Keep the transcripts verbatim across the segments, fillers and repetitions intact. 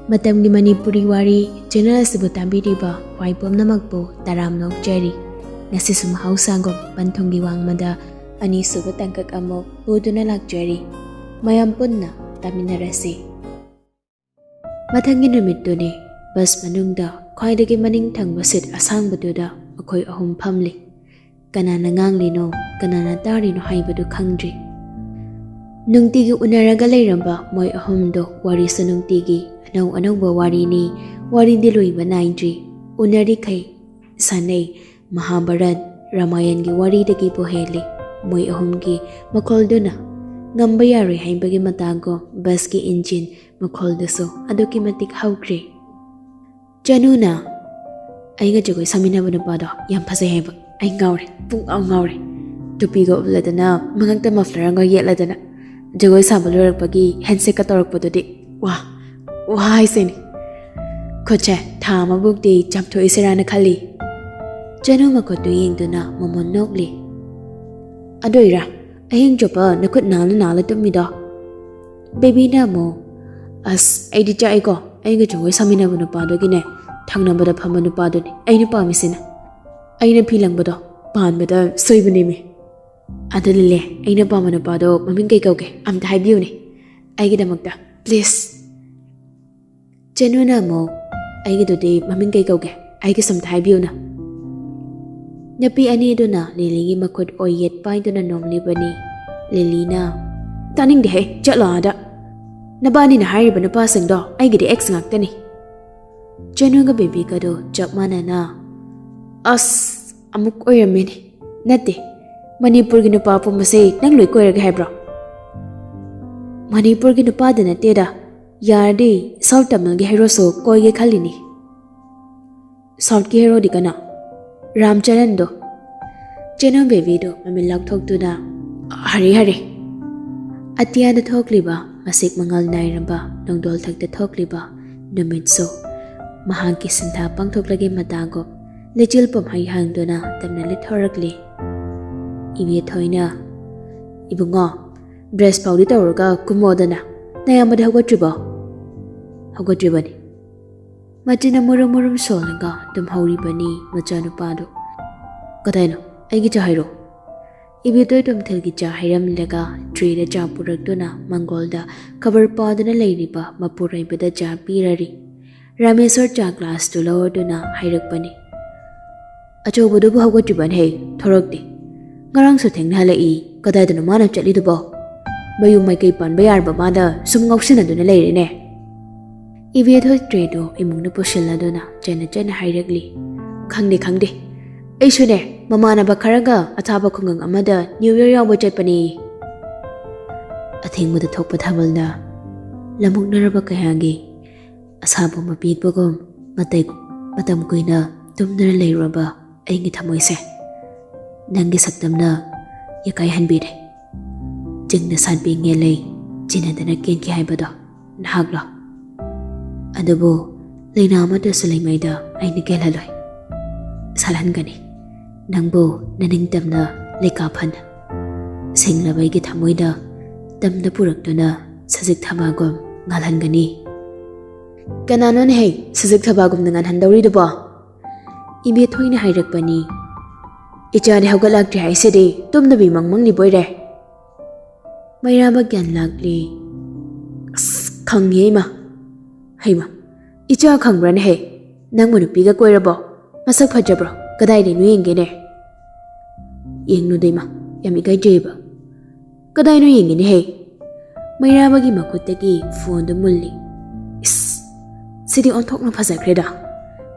ꯃꯇꯝꯒꯤ ꯃꯅꯤꯄꯨꯔꯤ ꯋꯥꯔꯤ ꯆꯦꯅꯦꯜ ꯑꯁꯤꯕꯨ ꯇꯥꯕꯤꯔꯤꯕ ꯈ꯭ꯋꯥꯏ ꯄꯨꯝꯅꯃꯛꯄꯨ ꯇꯔꯥꯝꯅ ꯑꯣꯛꯆꯔꯤ꯫ ꯉꯁꯤꯁꯨ ꯃꯍꯧꯁꯥꯒꯨꯝ ꯄꯟꯊꯨꯡꯒꯤ ꯋꯥꯡꯃꯗ ꯑꯅꯤꯁꯨꯕ ꯇꯥꯡꯀꯛ ꯑꯃꯨꯛ ꯄꯨꯗꯨꯅ ꯂꯥꯛꯆꯔꯤ꯫ ꯃꯌꯥꯝ ꯄꯨꯟꯅ ꯇꯥꯃꯤꯟꯅꯔꯁꯤ꯫ ꯃꯊꯪꯒꯤ ꯅꯨꯃꯤꯠꯇꯨꯅꯤ꯫ ꯕꯁ ꯃꯅꯨꯡꯗ ꯈ꯭ꯋꯥꯏꯗꯒꯤ ꯃꯅꯤꯡ ꯊꯪꯕ ꯁꯤꯠ ꯑꯁꯥꯡꯕꯗꯨꯗ ꯃꯈꯣꯏ ꯑꯍꯨꯝ ꯐꯝꯂꯤ꯫ ꯀꯅꯥꯅ ꯉꯥꯡꯂꯤꯅꯣ, ꯀꯅꯥꯅ ꯇꯥꯔꯤꯅꯣ ꯍꯥꯏꯕꯗꯨ ꯈꯪꯗ꯭ꯔꯤ꯫ ꯅꯨꯡꯇꯤꯒꯤ ꯎꯅꯔꯒ ꯂꯩꯔꯝꯕ ꯃꯣꯏ ꯑꯍꯨꯝꯗꯣ ꯋꯥꯔꯤꯁꯨ ꯅꯨꯡꯇꯤꯒꯤ ꯑꯅꯧ ꯑꯅꯧꯕ ꯋꯥꯔꯤꯅꯤ꯫ ꯋꯥꯔꯤꯗꯤ ꯂꯣꯏꯕ ꯅꯥꯏꯗ꯭ꯔꯤ꯫ ꯎꯅꯔꯤꯈꯩ ꯁꯥꯟꯅꯩ꯫ ꯃꯍꯥꯚꯥꯔꯠ, ꯔꯥꯃꯥꯌꯟꯒꯤ ꯋꯥꯔꯤꯗꯒꯤꯕꯨ ꯍꯦꯜꯂꯤ꯫ ꯃꯣꯏ ꯑꯍꯨꯝꯒꯤ ꯃꯈꯣꯜꯗꯨꯅ ꯉꯝꯕ ꯌꯥꯔꯣꯏ ꯍꯥꯏꯕꯒꯤ ꯃꯇꯥꯒꯨꯝ ꯕꯁꯀꯤ ꯏꯟꯖꯤꯟ ꯃꯈꯣꯜꯗꯨꯁꯨ ꯑꯗꯨꯛꯀꯤ ꯃꯇꯤꯛ ꯍꯧꯈ꯭ꯔꯦ꯫ ꯆꯅꯨꯅ, "ꯑꯩꯒ ꯖꯒꯣꯏ ꯁꯥꯃꯤꯟꯅꯕ ꯅꯨꯄꯥꯗꯣ ꯌꯥꯝ ꯐꯖꯩ ꯍꯥꯏꯕ꯫ ꯑꯩ ꯉꯥꯎꯔꯦ, ꯄꯨꯡ ꯉꯥꯎ ꯉꯥꯎꯔꯦ꯫ ꯇꯨꯄꯤꯒ ꯎꯞꯂꯗꯅ, ꯃꯉꯛꯇ ꯃꯐ꯭ꯂꯔ ꯑꯃꯒ ꯌꯦꯠꯂꯗꯅ, ꯖꯒꯣꯏ ꯁꯥꯕ ꯂꯣꯏꯔꯛꯄꯒꯤ ꯍꯦꯟꯁꯦꯠꯀ ꯇꯧꯔꯛꯄꯗꯨꯗꯤ, ꯋꯥ, ꯋꯥ ꯍꯥꯏꯁꯤꯅꯤ꯫ ꯈꯨꯠꯁꯦ ꯊꯥ ꯑꯃꯕꯨꯛꯇꯤ ꯆꯥꯝꯊꯣꯛꯏꯁꯤꯔꯥꯅ ꯈꯜꯂꯤ꯫" ꯆꯅꯨ ꯃꯈꯨꯠꯇꯨ ꯌꯦꯡꯗꯨꯅ ꯃꯣꯃꯣꯟ ꯅꯣꯛꯂꯤ꯫ "ꯑꯗꯨꯏꯔꯥ? ꯑꯍꯤꯡ ꯆꯨꯞꯄ ꯅꯈꯨꯠ ꯅꯥꯜꯂ ꯅꯥꯜꯂ ꯇꯨꯝꯃꯤꯗꯣ?" ꯕꯦꯕꯤꯅ ꯑꯃꯨꯛ, "ꯑꯁ, ꯑꯩꯗꯤ ꯆꯥꯛꯑꯦꯀꯣ꯫ ꯑꯩꯒ ꯖꯒꯣꯏ ꯁꯥꯃꯤꯟꯅꯕ ꯅꯨꯄꯥꯗꯨꯒꯤꯅꯦ, ꯊꯪꯅꯕꯗ ꯐꯝꯕ ꯅꯨꯄꯥꯗꯨꯅꯤ ꯑꯩꯅ ꯄꯥꯝꯃꯤꯁꯤꯅ꯫ ꯑꯩꯅ ꯐꯤ ꯂꯪꯕꯗꯣ ꯄꯥꯟꯕꯗ ꯁꯣꯏꯕꯅꯦꯃꯤ꯫ ꯑꯗꯨ ꯂꯤꯂꯦ, ꯑꯩꯅ ꯄꯥꯝꯕ ꯅꯨꯄꯥꯗꯣ ꯃꯃꯤꯡ ꯀꯩ ꯀꯧꯒꯦ? ꯑꯝꯇ ꯍꯥꯏꯕꯤꯌꯨꯅꯦ ꯑꯩꯒꯤꯗꯃꯛꯇ, please꯫" ꯆꯦꯅꯨꯅ ꯑꯃꯨꯛ, "ꯑꯩꯒꯤꯗꯨꯗꯤ ꯃꯃꯤꯡ ꯀꯩ ꯀꯧꯒꯦ? ꯑꯩꯒꯤꯁꯨ ꯑꯝꯇ ꯍꯥꯏꯕꯤꯌꯨꯅ꯫" ꯅꯨꯄꯤ ꯑꯅꯤꯗꯨꯅ ꯂꯤꯂꯤꯒꯤ ꯃꯈꯨꯠ ꯑꯣꯏ ꯌꯦꯠ ꯄꯥꯏꯗꯨꯅ ꯅꯣꯝꯂꯤꯕꯅꯤ꯫ ꯂꯤꯂꯤꯅ, "ꯇꯥꯅꯤꯡꯗꯦꯍꯦ, ꯆꯠꯂꯣ ꯑꯥꯗ꯫ ꯅꯕꯥꯅꯤꯅ ꯍꯥꯏꯔꯤꯕ ꯅꯨꯄꯥꯁꯤꯡꯗꯣ ꯑꯩꯒꯤꯗꯤ ꯑꯦꯛꯁ ꯉꯥꯛꯇꯅꯤ꯫" ꯆꯅꯨꯒ ꯕꯦꯕꯤꯒꯗꯣ ꯆꯞ ꯃꯥꯟꯅꯅ, "ꯑꯁ, ꯑꯃꯨꯛ ꯑꯣꯏꯔꯝꯃꯦꯅꯦ꯫ ꯅꯠꯇꯦ, ꯃꯅꯤꯄꯨꯔꯒꯤ ꯅꯨꯄꯥ ꯄꯨꯝꯕꯁꯦ ꯅꯪ ꯂꯣꯏ ꯀꯣꯏꯔꯒꯦ ꯍꯥꯏꯕ꯭ꯔꯣ?" "ꯃꯅꯤꯄꯨꯔꯒꯤ ꯅꯨꯄꯥꯗ ꯅꯠꯇꯦꯗ, ꯌꯥꯔꯗꯤ ꯁꯥꯎꯠ ꯇꯥꯃꯤꯜꯒꯤ ꯍꯦꯔꯣꯁꯨ ꯀꯣꯏꯒꯦ ꯈꯜꯂꯤꯅꯤ꯫" "ꯁꯥꯎꯠꯀꯤ ꯍꯦꯔꯣꯗꯤ ꯀꯅꯥ?" "ꯔꯥꯝ ꯆꯔꯟꯗꯣ꯫" ꯆꯦꯅꯨ ꯕꯦꯕꯤꯗꯣ ꯃꯃꯤꯠ ꯂꯥꯎꯊꯣꯛꯇꯨꯅ, "ꯍꯔꯦ, ꯍꯔꯦ꯫" ꯑꯇꯤꯌꯥꯗ ꯊꯣꯛꯂꯤꯕ ꯃꯁꯤꯛ ꯃꯉꯥꯜ ꯅꯥꯏꯔꯕ ꯅꯣꯡꯗꯣꯜꯊꯛꯇ ꯊꯣꯛꯂꯤꯕ ꯅꯨꯃꯤꯠꯁꯨ ꯃꯍꯥꯛꯀꯤ ꯁꯤꯟꯊꯥ ꯄꯥꯡꯊꯣꯛꯂꯒꯦ ꯃꯇꯥꯒꯨꯝ ꯂꯩꯆꯤꯜ ꯄꯨꯝꯍꯩ ꯍꯥꯡꯗꯨꯅ ꯇꯞꯅ ꯂꯤꯠꯊꯣꯔꯛꯂꯤ꯫ ꯏꯕꯦꯊꯣꯏꯅ, "ꯏꯕꯨꯡꯉꯣ, ꯕ꯭ꯔꯁ ꯐꯥꯎꯗꯤ ꯇꯧꯔꯒ ꯀꯨꯝꯃꯣꯗꯅ, ꯅꯌꯥꯝꯕꯗꯤ ꯍꯧꯒꯠꯇ꯭ꯔꯤꯕꯣ?" ꯍꯧꯒꯠꯇ꯭ꯔꯤꯕꯅꯤ꯫ ꯃꯆꯤꯟꯅ ꯃꯨꯔꯨꯝ ꯃꯨꯔꯨꯝ ꯁꯣꯜꯂꯒ ꯇꯨꯝꯍꯧꯔꯤꯕꯅꯤ ꯃꯆꯥꯅꯨꯄꯥꯗꯨ꯫ "ꯀꯗꯥꯏꯅꯣ? ꯑꯩꯒꯤ ꯆꯥ ꯍꯩꯔꯣ?" ꯏꯕꯦꯇꯣꯏ ꯇꯨꯝꯊꯤꯜꯒꯤ ꯆꯥ ꯍꯩꯔꯝꯂꯒ ꯇ꯭ꯔꯦꯗ ꯆꯥ ꯄꯨꯔꯛꯇꯨꯅ ꯃꯪꯒꯣꯜꯗ ꯈꯕꯔ ꯄꯥꯗꯨꯅ ꯂꯩꯔꯤꯕ ꯃꯄꯨꯔꯣꯏꯕꯗ ꯆꯥ ꯄꯤꯔꯔꯤ꯫ ꯔꯥꯃꯦꯁꯣꯔ ꯆꯥ ꯒ꯭ꯂꯥꯁꯇꯨ ꯂꯧꯔꯗꯨꯅ ꯍꯥꯏꯔꯛꯄꯅꯤ꯫ "ꯑꯆꯧꯕꯗꯨꯕꯨ ꯍꯧꯒꯠꯇ꯭ꯔꯤꯕꯅꯦ ꯍꯦ, ꯊꯣꯔꯛꯇꯦ꯫ ꯉꯔꯥꯡꯁꯨ ꯊꯦꯡꯅ ꯍꯜꯂꯛꯏ, ꯀꯗꯥꯏꯗꯅꯣ ꯃꯥꯅ ꯆꯠꯂꯤꯗꯨꯕꯣ? ꯃꯌꯨꯝ ꯃꯥꯏꯀꯩ ꯄꯥꯟꯕ ꯌꯥꯔꯕ ꯃꯥꯗ ꯁꯨꯝ ꯉꯥꯎꯁꯤꯟꯅꯗꯨꯅ ꯂꯩꯔꯦꯅꯦ꯫" ꯏꯕꯦꯗꯣ ꯇ꯭ꯔꯦꯗꯣ ꯏꯃꯨꯡꯗ ꯄꯨꯁꯤꯜꯂꯗꯨꯅ ꯆꯦꯟꯅ ꯆꯦꯟꯅ ꯍꯥꯏꯔꯛꯂꯤ꯫ "ꯈꯪꯗꯦ, ꯈꯪꯗꯦ꯫ ꯑꯩꯁꯨꯅꯦ, ꯃꯃꯥꯟꯅꯕ ꯈꯔꯒ ꯑꯊꯥꯕ ꯈꯨꯡꯒꯪ ꯑꯃꯗ ꯅ꯭ꯌꯨ ꯌꯔ ꯌꯥꯎꯕ ꯆꯠꯄꯅꯦ꯫" ꯑꯊꯦꯡꯕꯗ ꯊꯣꯛꯄ ꯊꯥꯕꯜꯅ ꯂꯃꯨꯛꯅꯔꯕ ꯀꯌꯥꯒꯤ ꯑꯁꯥꯕ ꯃꯄꯤꯕꯒꯨꯝ ꯃꯇꯩ-, ꯃꯇꯝ ꯀꯨꯏꯅ ꯇꯨꯝꯗꯨꯅ ꯂꯩꯔꯨꯔꯕ ꯑꯩꯒꯤ ꯊꯃꯣꯏꯁꯦ ꯅꯪꯒꯤ ꯁꯛꯇꯝꯅ ꯌꯥꯀꯥꯏꯍꯟꯕꯤꯔꯦ꯫ ꯆꯤꯡꯗ ꯁꯥꯠꯄꯤ ꯉꯦꯂꯩ ꯆꯤꯟꯅꯗꯅ ꯀꯦꯟꯈꯤ ꯍꯥꯏꯕꯗꯣ ꯅꯍꯥꯛꯂꯣ? ꯑꯗꯨꯕꯨ ꯂꯩꯅꯥ ꯑꯃꯠꯇꯁꯨ ꯂꯩꯉꯩꯗ ꯑꯩꯅ ꯀꯦꯜꯍꯜꯂꯣꯏ꯫ ꯁꯥꯠꯍꯟꯒꯅꯤ ꯅꯪꯕꯨ ꯅꯅꯤꯡꯇꯝꯅ ꯂꯩꯀꯥ ꯐꯅ꯫ ꯁꯦꯡꯂꯕ ꯑꯩꯒꯤ ꯊꯃꯣꯏꯗ ꯇꯝꯗ ꯄꯨꯔꯛꯇꯨꯅ ꯁꯖꯤꯛ ꯊꯕꯥꯒꯨꯝ ꯉꯥꯜꯍꯟꯒꯅꯤ꯫ "ꯀꯅꯥꯅꯣꯅꯦꯍꯦ ꯁꯖꯤꯛ ꯊꯕꯥꯒꯨꯝꯅ ꯉꯥꯜꯍꯟꯗꯧꯔꯤꯗꯨꯕꯣ?" ꯏꯕꯦꯊꯣꯏꯅ ꯍꯥꯏꯔꯛꯄꯅꯤ꯫ "ꯏꯆꯥꯗꯤ ꯍꯧꯒꯠꯂꯛꯇ꯭ꯔꯤ ꯍꯥꯏꯁꯤꯗꯤ ꯇꯨꯝꯗꯕꯤ ꯃꯪ ꯃꯪꯂꯤꯕꯣꯏꯔꯦ꯫" ꯃꯩꯔꯥꯕ ꯒ꯭ꯌꯥꯟ ꯂꯥꯛꯂꯤ꯫ "ꯑꯁ, ꯈꯪꯉꯦ ꯏꯃꯥ꯫ ꯍꯩꯃꯥ, ꯏꯆꯥ ꯈꯪꯕ꯭ꯔꯥꯅꯦꯍꯦ? ꯅꯪꯕꯨ ꯅꯨꯄꯤꯒ ꯀꯣꯏꯔꯕꯣ? ꯃꯁꯛ ꯐꯖꯕ꯭ꯔꯣ? ꯀꯗꯥꯏꯗꯩꯅꯣ ꯌꯦꯡꯒꯦꯅꯦ?" "ꯌꯦꯡꯅꯨꯗ ꯏꯃꯥ, ꯌꯥꯝ ꯏꯀꯥꯏꯖꯩꯕ꯫" "ꯀꯗꯥꯏꯅꯣ ꯌꯦꯡꯒꯦꯅꯦꯍꯦ?" ꯃꯩꯔꯥꯕꯒꯤ ꯃꯈꯨꯠꯇꯒꯤ ꯐꯣꯟꯗꯨ ꯃꯨꯜꯂꯤ꯫ "ꯏꯁ, ꯁꯤꯗꯤ ꯑꯣꯟꯊꯣꯛꯅ ꯐꯖꯈ꯭ꯔꯦꯗ꯫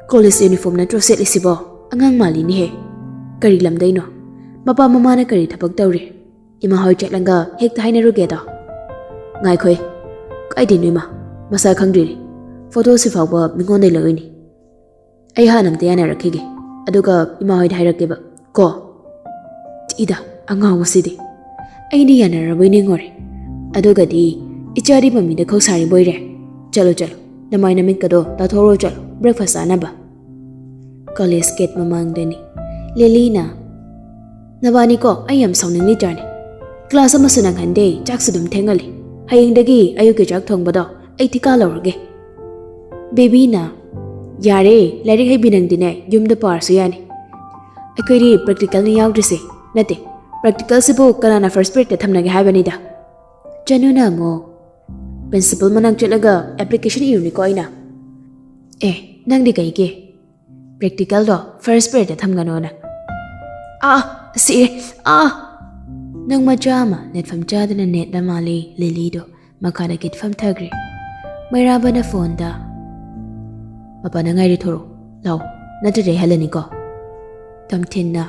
ꯀꯣꯂꯦꯖ ꯌꯨꯅꯤꯐꯣꯔꯝ ꯅꯠꯇ꯭ꯔꯣ ꯁꯦꯠꯂꯤꯁꯤꯕꯣ? ꯑꯉꯥꯡ ꯃꯥꯜꯂꯤꯅꯦꯍꯦ꯫ ꯀꯔꯤ ꯂꯝꯗꯩꯅꯣ? ꯃꯄꯥ ꯃꯃꯥꯅ ꯀꯔꯤ ꯊꯕꯛ ꯇꯧꯔꯤ? ꯏꯃꯥ ꯍꯣꯏ ꯆꯠꯂꯒ ꯍꯦꯛꯇ ꯍꯥꯏꯅꯔꯨꯒꯦꯗꯣ꯫" "ꯉꯥꯏꯈꯣꯏ, ꯀꯥꯏꯗꯩꯅꯣ ꯏꯃꯥ? ꯃꯁꯥ ꯈꯪꯗ꯭ꯔꯤꯅꯤ꯫ ꯐꯣꯇꯣꯁꯤ ꯐꯥꯎꯕ ꯃꯤꯉꯣꯟꯗꯩ ꯂꯧꯏꯅꯤ꯫ ꯑꯩ ꯍꯥꯟꯅ ꯑꯝꯇ ꯌꯥꯅꯔꯛꯈꯤꯒꯦ, ꯑꯗꯨꯒ ꯏꯃꯥ ꯍꯣꯏꯗ ꯍꯥꯏꯔꯛꯀꯦꯕ ꯀꯣ꯫" ꯏꯗ, ꯑꯉꯥꯎꯕꯁꯤꯗꯤ꯫ ꯑꯩꯗꯤ ꯌꯥꯅꯔꯕꯣꯏ ꯅꯤꯡꯉꯨꯔꯦ꯫ ꯑꯗꯨꯒꯗꯤ ꯏꯆꯥꯗꯤ ꯃꯃꯤꯗ ꯈꯧ ꯁꯥꯔꯤꯕꯣꯏꯔꯦ꯫ "ꯆꯠꯂꯣ, ꯆꯠꯂꯣ, ꯅꯃꯥꯏ ꯅꯃꯤꯠꯀꯗꯣ ꯇꯥꯊꯣꯛꯎꯔꯣ, ꯆꯠꯂꯣ, ꯕ꯭ꯔꯦꯛꯐꯥꯁ ꯆꯥꯅꯕ꯫" College gate ꯃꯃꯥꯡꯗꯅꯤ꯫ ꯂꯤꯂꯤꯅ, "ꯅꯕꯥꯅꯤꯀꯣ, ꯑꯩ ꯌꯥꯝ ꯁꯥꯎꯅꯤꯡꯂꯤ ꯆꯥꯅꯤ꯫ ꯀ꯭ꯂꯥꯁ ꯑꯃꯁꯨ ꯅꯪꯍꯟꯗꯦ, ꯆꯥꯛꯁꯨ ꯑꯗꯨꯝ ꯊꯦꯡꯍꯜꯂꯤ꯫ ꯍꯌꯦꯡꯗꯒꯤ ꯑꯌꯨꯛꯀꯤ ꯆꯥꯛ ꯊꯣꯡꯕꯗꯣ ꯑꯩ ꯊꯤꯀꯥ ꯂꯧꯔꯒꯦ꯫" ꯕꯦꯕꯤꯅ, "ꯌꯥꯔꯦ, ꯂꯥꯏꯔꯤꯛ ꯍꯩꯕꯤ ꯅꯪꯗꯤꯅꯦ, ꯌꯨꯝꯗ ꯄꯥꯔꯁꯨ ꯌꯥꯅꯤ꯫ ꯑꯩꯈꯣꯏꯗꯤ ꯄ꯭ꯔꯦꯛꯇꯤꯀꯦꯜꯅ ꯌꯥꯎꯗ꯭ꯔꯤꯁꯦ꯫ ꯅꯠꯇꯦ, ꯄ꯭ꯔꯦꯛꯇꯤꯀꯦꯜꯁꯤꯕꯨ ꯀꯅꯥꯅ ꯐꯥꯔꯁ ꯄꯤꯔꯤꯌꯗꯇ ꯊꯝꯅꯒꯦ ꯍꯥꯏꯕꯅꯤꯗ?" ꯆꯅꯨꯅ ꯑꯃꯨꯛ, "ꯄ꯭ꯔꯤꯟꯁꯤꯄꯜ ꯃꯅꯥꯛ ꯆꯠꯂꯒ ꯑꯦꯄ꯭ꯂꯤꯀꯦꯁꯟ ꯏꯔꯨꯅꯤꯀꯣ ꯑꯩꯅ꯫ ꯑꯦ, ꯅꯪꯗꯤ ꯀꯩꯒꯤ? ꯄ꯭ꯔꯦꯛꯇꯤꯀꯦꯜꯗꯣ ꯐꯥꯔꯁ ꯄꯤꯔꯤꯌꯗꯇ ꯊꯝꯒꯅꯣꯅ꯫ ꯑꯥ, ꯁꯤꯔꯦ, ꯑꯥ!" ꯅꯪ ꯃꯆꯥ ꯑꯃ ꯅꯦꯠꯐꯝ ꯆꯥꯗꯅ ꯅꯦꯠꯂ ꯃꯥꯜꯂꯦ ꯂꯤꯂꯤꯗꯣ꯫ ꯃꯈꯥꯗ ꯀꯤꯠ ꯐꯝꯊꯈ꯭ꯔꯦ꯫ ꯃꯩꯔꯥꯕꯅ ꯐꯣꯟꯗ, "ꯃꯄꯥꯟꯗ ꯉꯥꯏꯔꯤ, ꯊꯣꯔꯛꯑꯣ, ꯂꯥꯛꯑꯣ, ꯅꯠꯇ꯭ꯔꯗꯤ ꯑꯩ ꯍꯜꯂꯅꯤꯀꯣ꯫" ꯇꯝꯊꯤꯟꯅ,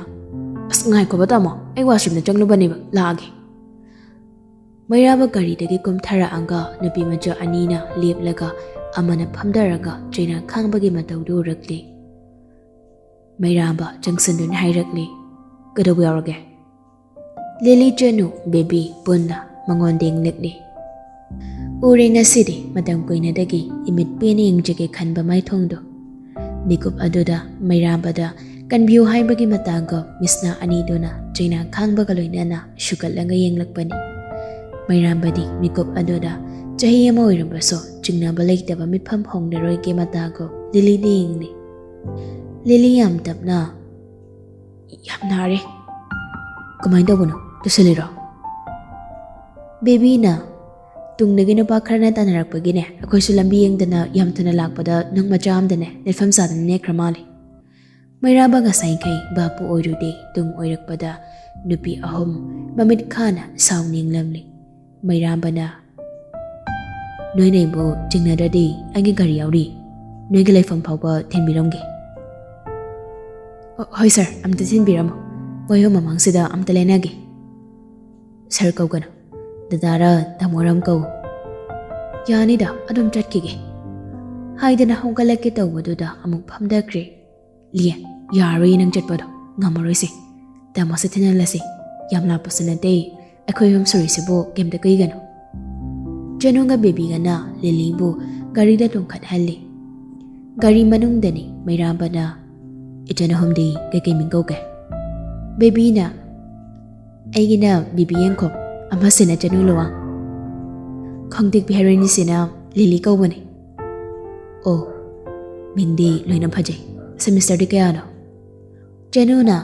"ꯑꯁ, ꯉꯥꯏꯈꯣꯕ ꯇꯥꯃꯣ, ꯑꯩ ꯋꯥꯁꯔꯨꯝꯗ ꯆꯪꯂꯨꯕꯅꯦꯕ, ꯂꯥꯛꯑꯒꯦ꯫" ꯃꯩꯔꯥꯕ ꯒꯥꯔꯤꯗꯒꯤ ꯀꯨꯝꯊꯔꯛꯑꯒ ꯅꯨꯄꯤ ꯃꯆꯥ ꯑꯅꯤꯅ ꯂꯦꯞꯂꯒ ꯑꯃꯅ ꯐꯝꯊꯔꯒ ꯆꯩꯅꯥ ꯈꯥꯡꯕꯒꯤ ꯃꯇꯧꯗꯨ ꯎꯔꯛꯂꯦ꯫ ꯃꯩꯔꯥꯕ ꯆꯪꯁꯤꯟꯗꯨꯅ ꯍꯥꯏꯔꯛꯂꯦ, "ꯀꯩꯗꯧꯕ ꯌꯥꯎꯔꯒꯦ?" ꯂꯤꯂꯤ, ꯆꯅꯨ, ꯕꯦꯕꯤ ꯄꯨꯟꯅ ꯃꯉꯣꯟꯗ ꯌꯦꯡꯂꯛꯂꯤ꯫ "ꯎꯔꯦ ꯉꯁꯤꯗꯤ, ꯃꯇꯝ ꯀꯨꯏꯅꯗꯒꯤ ꯏꯃꯤꯠ ꯄꯦꯅ ꯌꯦꯡꯖꯒꯦ ꯈꯟꯕ ꯃꯥꯏꯊꯣꯡꯗꯣ꯫" ꯃꯤꯀꯨꯞ ꯑꯗꯨꯗ ꯃꯩꯔꯥꯕꯗ ꯀꯟꯕꯤꯌꯨ ꯍꯥꯏꯕꯒꯤ ꯃꯇꯥꯒꯨꯝ ꯃꯤꯠꯁꯅꯥ ꯑꯅꯤꯗꯨꯅ ꯆꯩꯅꯥ ꯈꯥꯡꯕꯒ ꯂꯣꯏꯅꯅ ꯁꯨꯒꯠꯂꯒ ꯌꯦꯡꯂꯛꯄꯅꯤ꯫ ꯃꯩꯔꯥꯕꯗꯤ ꯃꯤꯀꯨꯞ ꯑꯗꯨꯗ ꯆꯍꯤ ꯑꯃ ꯑꯣꯏꯔꯕꯁꯨ ꯆꯤꯡꯅꯕ ꯂꯩꯇꯕ ꯃꯤꯠꯐꯝ ꯍꯣꯡꯂꯔꯣꯏꯒꯦ ꯃꯇꯥꯒꯨꯝ ꯂꯤꯂꯤꯗ ꯌꯦꯡꯂꯤ꯫ ꯂꯤꯂꯤ ꯌꯥꯝ ꯇꯞꯅ, "ꯌꯥꯝ ꯅꯥꯔꯦ꯫ ꯀꯃꯥꯏꯅ ꯇꯧꯕꯅꯣ? ꯇꯨꯁꯜꯂꯤꯔꯣ?" ꯕꯦꯕꯤꯅ, "ꯇꯨꯡꯗꯒꯤ ꯅꯨꯄꯥ ꯈꯔꯅ ꯇꯥꯟꯅꯔꯛꯄꯒꯤꯅꯦ, ꯑꯩꯈꯣꯏꯁꯨ ꯂꯝꯕꯤ ꯌꯦꯡꯗꯅ ꯌꯥꯝ ꯊꯨꯅ ꯂꯥꯛꯄꯗ ꯅꯪ ꯃꯆꯥ ꯑꯃꯗꯅꯦ ꯂꯩꯐꯝ ꯆꯥꯗꯅ ꯅꯦꯛꯈ꯭ꯔ ꯃꯥꯜꯂꯦ꯫" ꯃꯩꯔꯥꯕ ꯉꯁꯥꯏꯈꯩ ꯚꯥꯞꯄꯨ ꯑꯣꯏꯔꯨꯗꯦ, ꯇꯨꯡ ꯑꯣꯏꯔꯛꯄꯗ ꯅꯨꯄꯤ ꯑꯍꯨꯝ ꯃꯃꯤꯠ ꯈꯥꯅ ꯁꯥꯎ ꯌꯦꯡꯂꯝꯂꯤ꯫ ꯃꯩꯔꯥꯕꯅ, "ꯅꯣꯏꯅ ꯑꯩꯕꯨ ꯆꯤꯡꯅꯗ꯭ꯔꯗꯤ ꯑꯩꯒꯤ ꯒꯥꯔꯤ ꯌꯥꯎꯔꯤ, ꯅꯣꯏꯒꯤ ꯂꯩꯐꯝ ꯐꯥꯎꯕ ꯊꯤꯟꯕꯤꯔꯝꯒꯦ꯫" "ꯑꯣ, ꯍꯣꯏ ꯁꯥꯔ, ꯑꯝꯇ ꯊꯤꯟꯕꯤꯔꯝꯃꯣ, ꯃꯣꯏ ꯑꯍꯨꯝ ꯃꯃꯥꯡꯁꯤꯗ ꯑꯝꯇ ꯂꯦꯟꯅꯒꯦ꯫" "ꯁꯥꯔ ꯀꯧꯒꯅꯨ, ꯗꯗꯥꯔ ꯇꯥꯃꯣꯔ ꯑꯃ ꯀꯧ꯫" "ꯌꯥꯅꯤꯗ, ꯑꯗꯨꯝ ꯆꯠꯈꯤꯒꯦ" ꯍꯥꯏꯗꯅ ꯍꯧꯒꯠꯂꯛꯀꯦ ꯇꯧꯕꯗꯨꯗ ꯑꯃꯨꯛ ꯐꯝꯊꯈ꯭ꯔꯦ꯫ "ꯂꯤꯌꯦ, ꯌꯥꯔꯣꯏꯌꯦ ꯅꯪ ꯆꯠꯄꯗꯣ, ꯉꯝꯃꯔꯣꯏꯁꯦ꯫ ꯇꯥꯃꯣꯁꯦ ꯊꯤꯟꯍꯜꯂꯁꯤ, ꯌꯥꯝ ꯂꯥꯞꯄꯁꯨ ꯅꯠꯇꯦ, ꯑꯩꯈꯣꯏ ꯑꯍꯨꯝ ꯁꯨꯔꯤꯁꯤꯕꯨ ꯀꯩꯝꯇ ꯀꯩꯒꯅꯣ꯫" ꯆꯅꯨꯒ ꯕꯦꯕꯤꯒꯅ ꯂꯤꯂꯤꯕꯨ ꯒꯥꯔꯤꯗ ꯇꯣꯡꯈꯠꯍꯜꯂꯤ꯫ ꯒꯥꯔꯤ ꯃꯅꯨꯡꯗꯅꯤ ꯃꯩꯔꯥꯕꯅ, "ꯏꯆꯟ ꯑꯍꯨꯝꯗꯤ ꯀꯩꯀꯩ ꯃꯤꯡ ꯀꯧꯒꯦ?" ꯕꯦꯕꯤꯅ, "ꯑꯩꯒꯤꯅ ꯕꯤꯕꯤ ꯌꯦꯡꯈꯣꯝ, ꯑꯃꯁꯤꯅ ꯆꯅꯨ ꯂꯨꯋꯥꯡ, ꯈꯣꯡꯇꯦꯛꯄꯤ ꯍꯦꯔꯣꯏꯟꯁꯤꯅ ꯂꯤꯂꯤ ꯀꯧꯕꯅꯤ꯫" ꯑꯣ, ꯃꯤꯡꯗꯤ ꯂꯣꯏꯅ ꯐꯖꯩ꯫ ꯁꯦꯃꯤꯁꯇꯔꯗꯤ ꯀꯌꯥꯅꯣ? ꯆꯅꯨꯅ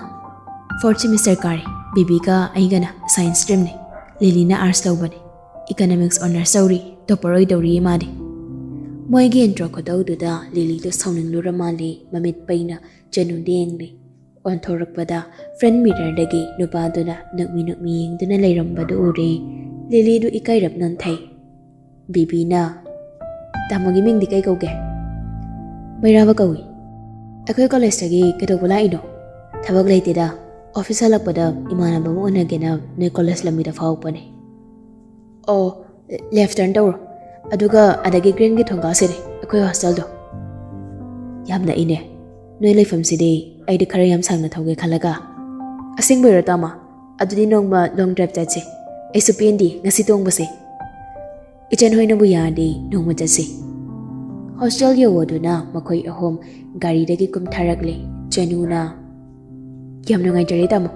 ꯐꯣꯔꯠ ꯁꯦꯃꯤꯁꯇꯔ ꯀꯥꯔꯤ꯫ ꯕꯦꯕꯤꯒ ꯑꯩꯒꯅ ꯁꯥꯏꯟꯁ ꯁ꯭ꯇ꯭ꯔꯤꯝꯅꯤ꯫ ꯂꯤꯂꯤꯅ ꯑꯥꯔꯠꯁ ꯂꯧꯕꯅꯤ꯫ ꯏꯀꯅꯣꯃꯤꯛꯁ ꯑꯣꯅꯔꯁ ꯇꯧꯔꯤ꯫ ꯇꯣꯄꯔ ꯑꯣꯏꯗꯧꯔꯤ ꯃꯥꯗꯤ꯫ ꯃꯣꯏꯒꯤ ꯏꯟꯇ꯭ꯔꯣ ꯈꯨꯇꯧꯗꯨꯗ ꯂꯤꯂꯤꯗꯣ ꯁꯥꯎꯅꯤꯡꯂꯨꯔ ꯃꯥꯜꯂꯦ꯫ ꯃꯃꯤꯠ ꯄꯩꯅ ꯆꯅꯨꯗ ꯌꯦꯡꯂꯤ꯫ ꯑꯣꯟꯊꯣꯔꯛꯄꯗ ꯐ꯭ꯔꯟꯠ ꯃꯤꯔꯔꯗꯒꯤ ꯅꯨꯄꯥꯗꯨꯅ ꯅꯣꯛꯃꯤ ꯅꯣꯛꯃꯤ ꯌꯦꯡꯗꯨꯅ ꯂꯩꯔꯝꯕꯗꯨ ꯎꯔꯦ꯫ ꯂꯤꯂꯤꯗꯨ ꯏꯀꯥꯏꯔꯞ ꯅꯣꯟꯊꯩ꯫ ꯕꯦꯕꯤꯅ, "ꯇꯥꯃꯣꯒꯤ ꯃꯤꯡꯗꯤ ꯀꯩ ꯀꯧꯒꯦ?" "ꯃꯩꯔꯥꯕ ꯀꯧꯏ꯫" "ꯑꯩꯈꯣꯏ ꯀꯣꯂꯦꯖꯇꯒꯤ ꯀꯩꯗꯧꯕ ꯂꯥꯛꯏꯅꯣ?" "ꯊꯕꯛ ꯂꯩꯇꯦꯗ, ꯑꯣꯐꯤꯁ ꯍꯜꯂꯛꯄꯗ ꯏꯃꯥꯟꯅꯕ ꯑꯃ ꯎꯅꯒꯦꯅ ꯅꯣꯏ ꯀꯣꯂꯦꯖ ꯂꯝꯕꯤꯗ ꯐꯥꯎꯔꯛꯄꯅꯦ꯫" "ꯑꯣ, ꯂꯦꯐ ꯇꯔꯟ ꯇꯧꯔꯣ, ꯑꯗꯨꯒ ꯑꯗꯒꯤ ꯒ꯭ꯔꯤꯟꯒꯤ ꯊꯣꯡꯒꯥꯜꯁꯤꯅꯦ ꯑꯩꯈꯣꯏ ꯍꯣꯁꯇꯦꯜꯗꯣ꯫" "ꯌꯥꯝ ꯅꯛꯏꯅꯦ꯫ ꯅꯣꯏ ꯂꯩꯐꯝꯁꯤꯗꯤ ꯑꯩꯗꯤ ꯈꯔ ꯌꯥꯝ ꯁꯥꯡꯅ ꯊꯧꯒꯦ ꯈꯜꯂꯒ꯫" "ꯑꯁꯦꯡꯕꯩꯔꯣ ꯇꯥꯃꯣ? ꯑꯗꯨꯗꯤ ꯅꯣꯡꯃ ꯂꯣꯡ ꯗ꯭ꯔꯥꯏꯚ ꯆꯠꯁꯦ꯫ ꯑꯩꯁꯨ ꯄꯦꯟꯗꯤ ꯉꯁꯤ ꯇꯣꯡꯕꯁꯦ꯫" "ꯏꯆꯟ ꯍꯣꯏꯅꯕꯨ ꯌꯥꯔꯗꯤ ꯅꯣꯡꯃ ꯆꯠꯁꯤ꯫" ꯍꯣꯁꯇꯦꯜ ꯌꯧꯔꯗꯨꯅ ꯃꯈꯣꯏ ꯑꯍꯨꯝ ꯒꯥꯔꯤꯗꯒꯤ ꯀꯨꯝꯊꯔꯛꯂꯦ꯫ ꯆꯅꯨꯅ, "ꯌꯥꯝ ꯅꯨꯡꯉꯥꯏꯖꯔꯦ ꯇꯥꯃꯣ꯫"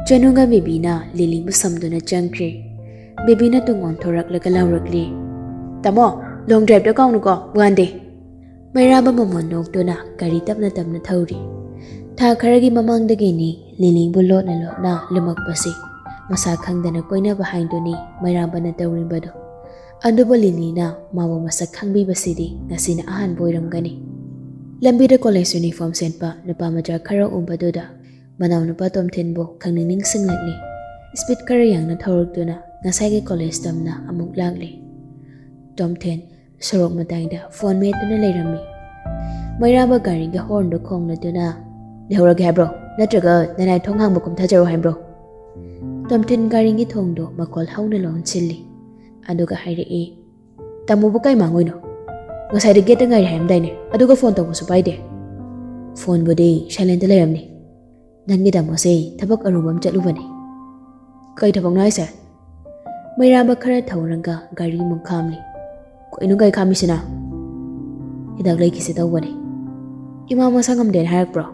ꯆꯅꯨꯒ ꯕꯦꯕꯤꯅ ꯂꯤꯂꯤꯕꯨ ꯁꯝꯗꯨꯅ ꯆꯪꯈ꯭ꯔꯦ꯫ ꯕꯦꯕꯤꯅ ꯇꯨꯡ ꯑꯣꯟꯊꯣꯔꯛꯂꯒ ꯂꯥꯎꯔꯛꯂꯤ, "ꯇꯥꯃꯣ, ꯂꯣꯡ ꯗ꯭ꯔꯥꯏꯚꯇ ꯀꯥꯎꯅꯨꯀꯣ, ꯋꯥꯟ ꯗꯦ꯫" ꯃꯩꯔꯥꯕ ꯃꯃꯣꯟ ꯅꯣꯛꯇꯨꯅ ꯒꯥꯔꯤ ꯇꯞꯅ ꯇꯞꯅ ꯊꯧꯔꯤ꯫ ꯊꯥ ꯈꯔꯒꯤ ꯃꯃꯥꯡꯗꯒꯤꯅꯤ ꯂꯤꯂꯤꯕꯨ ꯂꯣꯠꯅ ꯂꯣꯠꯅ ꯂꯨꯃꯛꯄꯁꯤ꯫ ꯃꯁꯥ ꯈꯪꯗꯅ ꯀꯣꯏꯅꯕ ꯍꯥꯏꯗꯨꯅꯤ ꯃꯩꯔꯥꯕꯅ ꯇꯧꯔꯤꯕꯗꯨ꯫ ꯑꯗꯨꯕꯨ ꯂꯤꯂꯤꯅ ꯃꯥꯕꯨ ꯃꯁꯛ ꯈꯪꯕꯤꯕꯁꯤꯗꯤ ꯉꯁꯤꯅ ꯑꯍꯥꯟꯕ ꯑꯣꯏꯔꯝꯒꯅꯤ꯫ ꯂꯝꯕꯤꯗ ꯀꯣꯂꯦꯖ ꯌꯨꯅꯤꯐꯣꯔꯝ ꯁꯦꯠꯄ ꯅꯨꯄꯥ ꯃꯆꯥ ꯈꯔ ꯎꯕꯗꯨꯗ ꯃꯅꯥꯎꯅꯨꯄꯥ ꯇꯣꯝꯊꯤꯟꯕꯨ ꯈꯪꯅꯤꯡ ꯅꯤꯡꯁꯤꯡꯂꯛꯂꯤ꯫ ꯁ꯭ꯄꯤꯗ ꯈꯔ ꯌꯥꯡꯅ ꯊꯧꯔꯛꯇꯨꯅ ꯉꯁꯥꯏꯒꯤ ꯀꯣꯂꯦꯖ ꯇꯝꯅ ꯑꯃꯨꯛ ꯂꯥꯛꯂꯤ꯫ ꯇꯣꯝꯊꯤꯟ ꯁꯣꯔꯣꯛ ꯃꯇꯥꯏꯗ ꯐꯣꯟ ꯃꯦꯠꯇꯨꯅ ꯂꯩꯔꯝꯃꯤ꯫ ꯃꯩꯔꯥꯕ ꯒꯥꯔꯤꯒꯤ ꯍꯣꯔꯟꯗꯨ ꯈꯣꯡꯂꯗꯨꯅ, "ꯂꯩꯍꯧꯔꯒꯦ ꯍꯥꯏꯕ꯭ꯔꯣ? ꯅꯠꯇ꯭ꯔꯒ ꯅꯅꯥꯏ ꯊꯣꯡ ꯍꯥꯡꯕ ꯀꯨꯝꯊꯖꯔꯣ ꯍꯥꯏꯕ꯭ꯔꯣ?" ꯇꯣꯝꯊꯤꯟ ꯒꯥꯔꯤꯒꯤ ꯊꯣꯡꯗꯨ ꯃꯈꯣꯜ ꯍꯧꯅ ꯂꯣꯟꯁꯤꯜꯂꯤ꯫ ꯑꯗꯨꯒ ꯍꯥꯏꯔꯛꯏ, "ꯇꯥꯃꯣꯕꯨ ꯀꯩ ꯃꯥꯡꯉꯨꯏꯅꯣ? ꯉꯁꯥꯏꯗ ꯒꯦꯠꯇ ꯉꯥꯏꯔꯤ ꯍꯥꯏꯔꯝꯗꯥꯏꯅꯦ, ꯑꯗꯨꯒ ꯐꯣꯟ ꯇꯧꯕꯁꯨ ꯄꯥꯏꯗꯦ꯫" "ꯐꯣꯟꯕꯨꯗꯤ ꯁꯥꯏꯂꯦꯟꯇ ꯂꯩꯔꯝꯅꯤ꯫ ꯅꯪꯒꯤ ꯇꯥꯃꯣꯁꯦ ꯊꯕꯛ ꯑꯔꯨꯕ ꯑꯃ ꯆꯠꯂꯨꯕꯅꯦ꯫" "ꯀꯩ ꯊꯕꯛꯅꯣ ꯍꯥꯏꯁꯦ?" ꯃꯩꯔꯥꯕ ꯈꯔ ꯊꯧꯔꯒ ꯒꯥꯔꯤ ꯑꯃꯨꯛ ꯈꯥꯝꯂꯤ꯫ "ꯀꯩꯅꯣ ꯒꯥꯔꯤ ꯈꯥꯝꯃꯤꯁꯤꯅ?" "ꯍꯤꯗꯥꯛ ꯂꯩꯈꯤꯁꯦ ꯇꯧꯕꯅꯦ꯫" "ꯏꯃꯥ ꯃꯁꯥ ꯉꯝꯗꯦꯅ ꯍꯥꯏꯔꯛꯄ꯭ꯔꯣ?"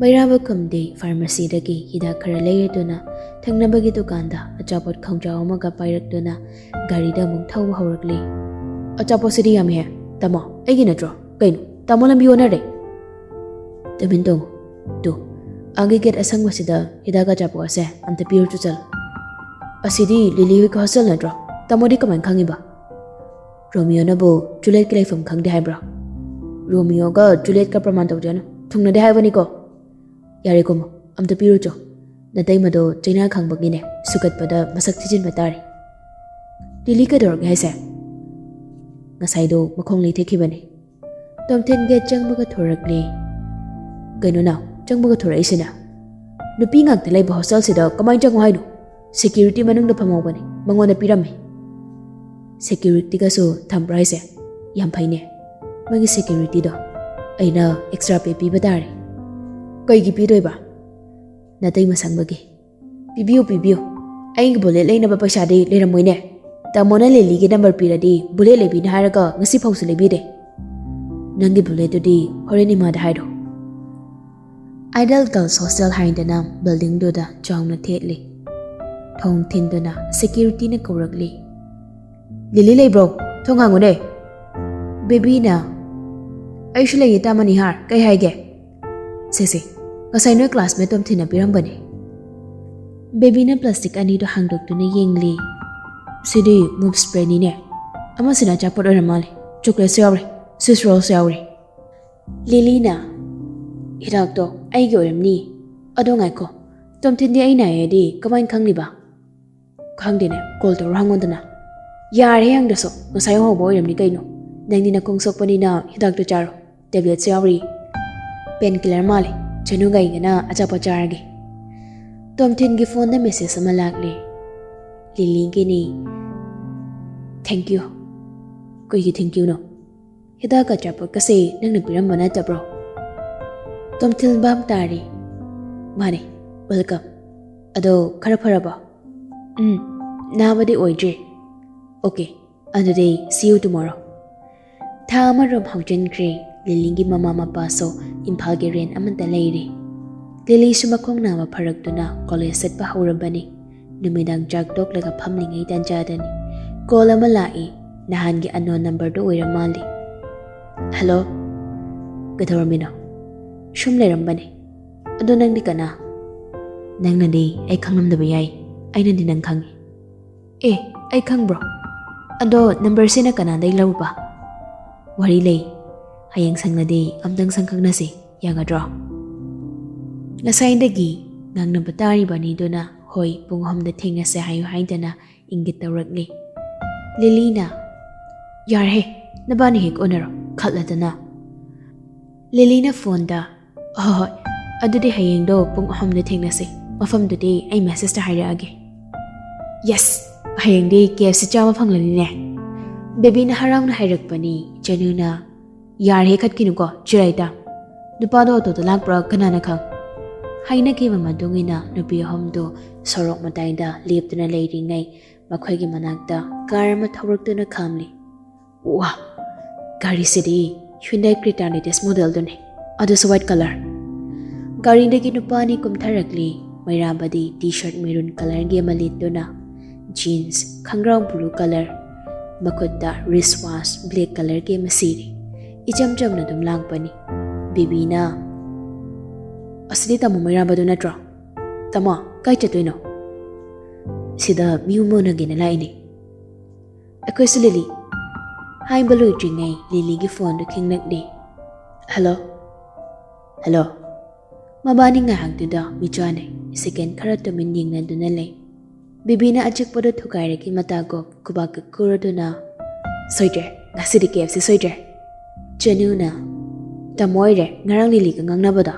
ꯃꯩꯔꯥꯕ ꯈꯨꯝꯗꯦ꯫ ꯐꯥꯔꯃꯥꯁꯤꯗꯒꯤ ꯍꯤꯗꯥꯛ ꯈꯔ ꯂꯩꯔꯗꯨꯅ ꯊꯪꯅꯕꯒꯤ ꯗꯨꯀꯥꯟꯗ ꯑꯆꯥꯄꯣꯠ ꯈꯣꯡꯖꯥꯎ ꯑꯃꯒ ꯄꯥꯏꯔꯛꯇꯨꯅ ꯒꯥꯔꯤꯗ ꯑꯃꯨꯛ ꯊꯧꯕ ꯍꯧꯔꯛꯂꯤ꯫ "ꯑꯆꯥꯄꯣꯠꯁꯤꯗꯤ ꯌꯥꯝꯃꯤꯍꯦ, ꯇꯥꯃꯣ, ꯑꯩꯒꯤ ꯅꯠꯇ꯭ꯔꯣ? ꯀꯩꯅꯣ, ꯇꯥꯃꯣ ꯂꯝꯕꯤ ꯑꯣꯟꯅꯔꯦ꯫ ꯇꯨꯃꯤꯟ ꯇꯣꯡꯉꯨ꯫ ꯇꯨ, ꯑꯥꯒꯤ ꯒꯦꯠ ꯑꯁꯪꯕꯁꯤꯗ ꯍꯤꯗꯥꯛ ꯑꯆꯥꯄꯣꯠ ꯑꯁꯦ ꯑꯝꯇ ꯄꯤꯔꯨꯆꯣ ꯆꯠꯂꯣ꯫ ꯑꯁꯤꯗꯤ ꯂꯤꯂꯤ ꯍꯣꯏꯒꯤ ꯍꯣꯁꯇꯦꯜ ꯅꯠꯇ꯭ꯔꯣ? ꯇꯥꯃꯣꯗꯤ ꯀꯃꯥꯏꯅ ꯈꯪꯉꯤꯕ? ꯔꯣꯃꯤꯌꯣꯅꯕꯨ ꯖꯨꯂꯤꯌꯠꯀꯤ ꯂꯩꯐꯝ ꯈꯪꯗꯦ ꯍꯥꯏꯕ꯭ꯔꯣ? ꯔꯣꯃꯤꯌꯣꯒ ꯖꯨꯂꯤꯌꯠꯀ ꯄ꯭ꯔꯃꯥꯟ ꯇꯧꯖꯅꯨ, ꯊꯨꯡꯅꯗꯦ ꯍꯥꯏꯕꯅꯤꯀꯣ꯫ ꯌꯥꯔꯦ ꯀꯨꯝꯃꯣ, ꯑꯝꯇ ꯄꯤꯔꯨꯆꯣ꯫ ꯅꯇꯩꯃꯗꯣ ꯆꯩꯅꯥ ꯈꯪꯕꯒꯤꯅꯦ, ꯁꯨꯒꯠꯄꯗ ꯃꯁꯛ ꯊꯤꯖꯤꯟꯕ ꯇꯥꯔꯦ꯫ ꯂꯤꯂꯤ ꯀꯩꯗꯧꯔꯒꯦ ꯍꯥꯏꯁꯦ? ꯉꯁꯥꯏꯗꯣ ꯃꯈꯣꯡ ꯂꯩꯊꯦꯛꯈꯤꯕꯅꯦ꯫ ꯇꯣꯝꯊꯤꯟ ꯒꯦꯠ ꯆꯪꯕꯒ ꯊꯣꯔꯛꯂꯦ꯫ ꯀꯩꯅꯣ ꯅꯥꯎ, ꯆꯪꯕꯒ ꯊꯣꯔꯛꯏꯁꯤꯅ? ꯅꯨꯄꯤ ꯉꯥꯛꯇ ꯂꯩꯕ ꯍꯣꯁꯇꯦꯜꯁꯤꯗ ꯀꯃꯥꯏꯅ ꯆꯪꯉꯣ ꯍꯥꯏꯅꯣ? ꯁꯦꯀ꯭ꯌꯨꯔꯤꯇꯤ ꯃꯅꯨꯡꯗ ꯐꯝꯍꯧꯕꯅꯦ, ꯃꯉꯣꯟꯗ ꯄꯤꯔꯝꯃꯦ꯫ ꯁꯦꯀ꯭ꯌꯨꯔꯤꯇꯤꯒꯁꯨ ꯊꯝꯕ꯭ꯔꯣ ꯍꯥꯏꯁꯦ? ꯌꯥꯝ ꯐꯩꯅꯦ꯫ ꯃꯥꯒꯤ ꯁꯦꯀ꯭ꯌꯨꯔꯤꯇꯤꯗꯣ ꯑꯩꯅ ꯑꯦꯛꯁꯇ꯭ꯔꯥ ꯄꯦ ꯄꯤꯕ ꯇꯥꯔꯦ꯫ ꯀꯩꯒꯤ ꯄꯤꯗꯣꯏꯕ? ꯅꯇꯩ ꯃꯁꯪꯕꯒꯤ꯫ ꯄꯤꯕꯤꯌꯨ, ꯄꯤꯕꯤꯌꯨ꯫ ꯑꯩꯒꯤ ꯕꯨꯂꯦꯠ ꯂꯩꯅꯕ ꯄꯩꯁꯥꯗꯤ ꯂꯩꯔꯝꯃꯣꯏꯅꯦ꯫ ꯇꯥꯃꯣꯅ ꯂꯤꯂꯤꯒꯤ ꯅꯝꯕꯔ ꯄꯤꯔꯗꯤ ꯕꯨꯂꯦꯠ ꯂꯩꯕꯤꯅꯤ ꯍꯥꯏꯔꯒ ꯉꯁꯤ ꯐꯥꯎꯁꯨ ꯂꯩꯕꯤꯗꯦ꯫ ꯅꯪꯒꯤ ꯕꯨꯂꯦꯠꯇꯨꯗꯤ ꯍꯣꯔꯦꯟ ꯏꯃꯥꯗ ꯍꯥꯏꯔꯣ꯫ ꯑꯥꯏꯗꯜ ꯒꯔꯜꯁ ꯍꯣꯁꯇꯦꯜ ꯍꯥꯏꯗꯅ ꯕꯤꯜꯗꯤꯡꯗꯨꯗ ꯆꯥꯎꯅ ꯊꯦꯠꯂꯤ꯫ ꯊꯣꯡ ꯊꯤꯟꯗꯨꯅ ꯁꯦꯀ꯭ꯌꯨꯔꯤꯇꯤꯅ ꯀꯧꯔꯛꯂꯤ꯫ ꯂꯤꯂꯤ ꯂꯩꯕ꯭ꯔꯣ? ꯊꯣꯡ ꯍꯥꯡꯉꯨꯅꯦ꯫ ꯕꯦꯕꯤꯅ, ꯑꯩꯁꯨ ꯂꯩꯌꯦ ꯇꯥꯃꯣ ꯅꯤꯍꯥꯔ, ꯀꯩ ꯍꯥꯏꯒꯦ? ꯁꯦ ꯁꯦ, ꯉꯁꯥꯏ ꯅꯣꯏ ꯀ꯭ꯂꯥꯁꯃꯦꯠ ꯇꯣꯝꯊꯤꯟꯅ ꯄꯤꯔꯝꯕꯅꯦ꯫ ꯕꯦꯕꯤꯅ ꯄ꯭ꯂꯥꯁꯇꯤꯛ ꯑꯅꯤꯗꯨ ꯍꯥꯡꯗꯣꯛꯇꯨꯅ ꯌꯦꯡꯂꯤ꯫ ꯁꯤꯗꯤ ꯃꯨꯚ ꯁ꯭ꯄ꯭ꯔꯦꯅꯤꯅꯦ꯫ ꯑꯃꯁꯤꯅ ꯑꯆꯥꯄꯣꯠ ꯑꯣꯏꯔ ꯃꯥꯜꯂꯦ, ꯆꯣꯀ꯭ꯂꯦꯠꯁꯨ ꯌꯥꯎꯔꯤ, ꯁ꯭ꯋꯤꯁ ꯔꯣꯜꯁꯨ ꯌꯥꯎꯔꯤ꯫ ꯂꯤꯂꯤꯅ, ꯍꯤꯗꯥꯛꯇꯣ ꯑꯩꯒꯤ ꯑꯣꯏꯔꯝꯅꯤ꯫ ꯑꯗꯣ ꯉꯥꯏꯈꯣ, ꯇꯣꯝꯊꯤꯟꯗꯤ ꯑꯩ ꯅꯥꯏ ꯍꯥꯏꯗꯤ ꯀꯃꯥꯏꯅ ꯈꯪꯂꯤꯕ? ꯈꯪꯗꯦꯅꯦ, ꯀꯣꯜ ꯇꯧꯔ ꯍꯪꯉꯣꯗꯅ꯫ ꯌꯥꯔꯦ ꯍꯪꯗ꯭ꯔꯁꯨ, ꯉꯁꯥꯏ ꯍꯧꯕ ꯑꯣꯏꯔꯝꯅꯤ ꯀꯩꯅꯣ꯫ ꯅꯪꯗꯤ ꯅꯀꯣꯡ ꯁꯣꯛꯄꯅꯤꯅ ꯍꯤꯗꯥꯛꯇꯣ ꯆꯥꯔꯣ, ꯇꯦꯕ꯭ꯂꯦꯠꯁꯨ ꯌꯥꯎꯔꯤ꯫ ꯄꯦꯟ ꯀꯤꯂꯔ ꯃꯥꯜꯂꯦ, ꯆꯅꯨꯒ ꯑꯩꯒꯅ ꯑꯆꯥꯄꯣꯠ ꯆꯥꯔꯒꯦ꯫ ꯇꯣꯝꯊꯤꯟꯒꯤ ꯐꯣꯟꯗ ꯃꯦꯁꯦꯖ ꯑꯃ ꯂꯥꯛꯂꯦ꯫ ꯂꯤꯂꯤꯒꯤꯅꯤ꯫ Thank you꯫ ꯀꯩꯒꯤ thank youꯅꯣ? ꯍꯤꯗꯥꯛ ꯑꯆꯥꯄꯣꯠꯀꯁꯦ ꯅꯪꯅ ꯄꯤꯔꯝꯕ ꯅꯠꯇꯕ꯭ꯔꯣ? ꯇꯣꯝꯊꯤꯟ ꯚꯥꯞ ꯇꯥꯔꯦ꯫ ꯃꯥꯅꯦ, welcome꯫ ꯑꯗꯣ ꯈꯔ ꯐꯔꯕꯣ? ꯎꯝ, ꯅꯥꯕꯗꯤ ꯑꯣꯏꯗ꯭ꯔꯤ꯫ Okay, ꯑꯗꯨꯗꯤ see you tomorrow꯫ ꯊꯥ ꯑꯃꯔꯣꯝ ꯍꯧꯖꯤꯟꯈ꯭ꯔꯦ꯫ ꯂꯤꯂꯤꯒꯤ ꯃꯃꯥ ꯃꯄꯥꯁꯨ ꯏꯝꯐꯥꯜꯒꯤ ꯔꯦꯟ ꯑꯃꯗ ꯂꯩꯔꯤ꯫ ꯂꯤꯂꯤꯁꯨ ꯃꯈꯣꯡ ꯅꯥꯕ ꯐꯔꯛꯇꯨꯅ ꯀꯣꯂꯦꯖ ꯆꯠꯄ ꯍꯧꯔꯕꯅꯤ꯫ ꯅꯨꯃꯤꯗꯥꯡ ꯆꯥꯛ ꯇꯣꯛꯂꯒ ꯐꯝꯂꯤꯉꯩ ꯇꯥꯟꯖꯥꯗꯅꯤ ꯀꯣꯜ ꯑꯃ ꯂꯥꯛꯏ꯫ ꯅꯍꯥꯟꯒꯤ unknown numberꯗꯨ ꯑꯣꯏꯔ ꯃꯥꯜꯂꯤ꯫ "ꯍꯜꯂꯣ, ꯀꯩꯗꯧꯔꯝꯃꯤꯅꯣ?" "ꯁꯨꯝ ꯂꯩꯔꯝꯕꯅꯦ꯫ ꯑꯗꯣ ꯅꯪꯗꯤ ꯀꯅꯥ?" "ꯅꯪꯅꯗꯤ ꯑꯩ ꯈꯪꯂꯝꯗꯕ ꯌꯥꯏ, ꯑꯩꯅꯗꯤ ꯅꯪ ꯈꯪꯉꯤ꯫" "ꯑꯦ, ꯑꯩ ꯈꯪꯕ꯭ꯔꯣ? ꯑꯗꯣ ꯅꯝꯕꯔꯁꯤꯅ ꯀꯅꯥꯗꯩ ꯂꯧꯔꯨꯕ?" "ꯋꯥꯔꯤ ꯂꯩ, ꯍꯌꯦꯡ ꯁꯪꯂꯗꯤ ꯑꯝꯇꯪ ꯁꯪꯈꯪꯅꯁꯤ, ꯌꯥꯒꯗ꯭ꯔꯣ?" ꯉꯁꯥꯏꯗꯒꯤ ꯉꯥꯡꯅꯕ ꯇꯥꯔꯤꯕ ꯑꯅꯤꯗꯨꯅ "ꯍꯣꯏ, ꯄꯨꯡ ꯑꯍꯨꯝꯗ ꯊꯦꯡꯅꯁꯦ ꯍꯥꯏꯌꯨ" ꯍꯥꯏꯗꯅ ꯏꯪꯒꯤꯠ ꯇꯧꯔꯛꯂꯤ꯫ ꯂꯤꯂꯤꯅ, "ꯌꯥꯔꯦꯍꯦ, ꯅꯕꯥꯅꯤ ꯍꯦꯛ ꯎꯅꯔꯣ, ꯈꯠꯂꯗꯅ꯫" ꯂꯤꯂꯤꯅ ꯐꯣꯟꯗ, "ꯍꯣꯏ ꯍꯣꯏ, ꯑꯗꯨꯗꯤ ꯍꯌꯦꯡꯗꯣ ꯄꯨꯡ ꯑꯍꯨꯝꯗ ꯊꯦꯡꯅꯁꯦ, ꯃꯐꯝꯗꯨꯗꯤ ꯑꯩ ꯃꯦꯁꯦꯖꯇ ꯍꯥꯏꯔꯛꯑꯒꯦ꯫" ꯌꯦꯁ, ꯍꯌꯦꯡꯗꯤ ꯀꯦ ꯑꯦꯐ ꯁꯤ ꯆꯥꯕ ꯐꯪꯂꯅꯤꯅꯦ꯫ ꯕꯦꯕꯤꯅ ꯍꯔꯥꯎꯅ ꯍꯥꯏꯔꯛꯄꯅꯤ꯫ ꯆꯅꯨꯅ, "ꯌꯥꯔꯦꯍꯦ, ꯈꯠꯈꯤꯅꯨꯀꯣ, ꯆꯤꯔꯥꯏꯇ꯫ ꯅꯨꯄꯥꯗꯣ ꯑꯣꯇꯣꯗ ꯂꯥꯛꯄ꯭ꯔꯥ, ꯀꯅꯥꯅ ꯈꯪ?" ꯍꯥꯏꯅꯈꯤꯕ ꯃꯇꯨꯡ ꯏꯟꯅ ꯅꯨꯄꯤ ꯑꯍꯨꯝꯗꯨ ꯁꯣꯔꯣꯛ ꯃꯇꯥꯏꯗ ꯂꯦꯞꯇꯨꯅ ꯂꯩꯔꯤꯉꯩ ꯃꯈꯣꯏꯒꯤ ꯃꯅꯥꯛꯇ ꯀꯥꯔ ꯑꯃ ꯊꯧꯔꯛꯇꯨꯅ ꯈꯥꯝꯂꯤ꯫ ꯋꯥ, ꯒꯥꯔꯤꯁꯤꯗꯤ Hyundai Creta latest modelꯗꯨꯅꯤ, ꯑꯗꯨꯁꯨ white colour꯫ ꯒꯥꯔꯤꯗꯒꯤ ꯅꯨꯄꯥ ꯑꯅꯤ ꯀꯨꯝꯊꯔꯛꯂꯤ꯫ ꯃꯩꯔꯥꯕꯗꯤ ꯇꯤ ꯁꯔꯠ ꯃꯦꯔꯨꯟ ꯀꯂꯔꯒꯤ ꯑꯃ ꯂꯤꯠꯇꯨꯅ, ꯖꯤꯟꯁ, ꯈꯪꯒ꯭ꯔꯥꯎ ꯕ꯭ꯂꯨ ꯀꯂꯔ, ꯃꯈꯨꯠꯇ ꯔꯤꯁ ꯋꯥꯁ ꯕ꯭ꯂꯦꯛ ꯀꯂꯔꯒꯤ ꯑꯃ ꯁꯤꯔꯤ꯫ ꯏꯆꯝ ꯆꯝꯅ ꯑꯗꯨꯝ ꯂꯥꯛꯄꯅꯤ꯫ ꯕꯦꯕꯤꯅ, "ꯑꯁꯤꯗꯤ ꯇꯥꯃꯣ ꯃꯩꯔꯥꯕꯗꯨ ꯅꯠꯇ꯭ꯔꯣ? ꯇꯥꯃꯣ, ꯀꯥꯏ ꯆꯠꯇꯣꯏꯅꯣ?" "ꯁꯤꯗ ꯃꯤ ꯑꯃ ꯎꯅꯒꯦꯅ ꯂꯥꯛꯏꯅꯦ꯫" "ꯑꯩꯈꯣꯏꯁꯨ ꯂꯤꯂꯤ꯫" ꯍꯥꯏꯕ ꯂꯣꯏꯗ꯭ꯔꯤꯉꯩ ꯂꯤꯂꯤꯒꯤ ꯐꯣꯟꯗꯨ ꯈꯤꯡꯂꯛꯂꯤ꯫ "Hello, hello." ꯃꯕꯥꯅꯤ ꯉꯥꯏꯍꯥꯛꯇꯨꯗ ꯃꯤꯠ ꯆꯥꯟꯅꯩ꯫ ꯁꯦꯀꯦꯟ ꯈꯔ ꯇꯨꯃꯤꯟ ꯌꯦꯡꯅꯗꯨꯅ ꯂꯩ꯫ ꯕꯦꯕꯤꯅ ꯑꯆꯤꯛꯄꯗꯨ ꯊꯨꯒꯥꯏꯔꯒꯦ ꯃꯇꯥꯒꯨꯝ ꯈꯨꯕꯥꯛꯀ ꯈꯨꯔꯗꯨꯅ, "ꯁꯣꯏꯗ꯭ꯔꯦ, ꯉꯁꯤꯗꯤ ꯀꯦ ꯑꯦꯐ ꯁꯤ ꯁꯣꯏꯗ꯭ꯔꯦ꯫" ꯆꯅꯨꯅ, "ꯇꯥꯃꯣ ꯑꯣꯏꯔꯦ ꯉꯔꯥꯡ ꯂꯤꯂꯤꯒ ꯉꯥꯡꯅꯕꯗꯣ?"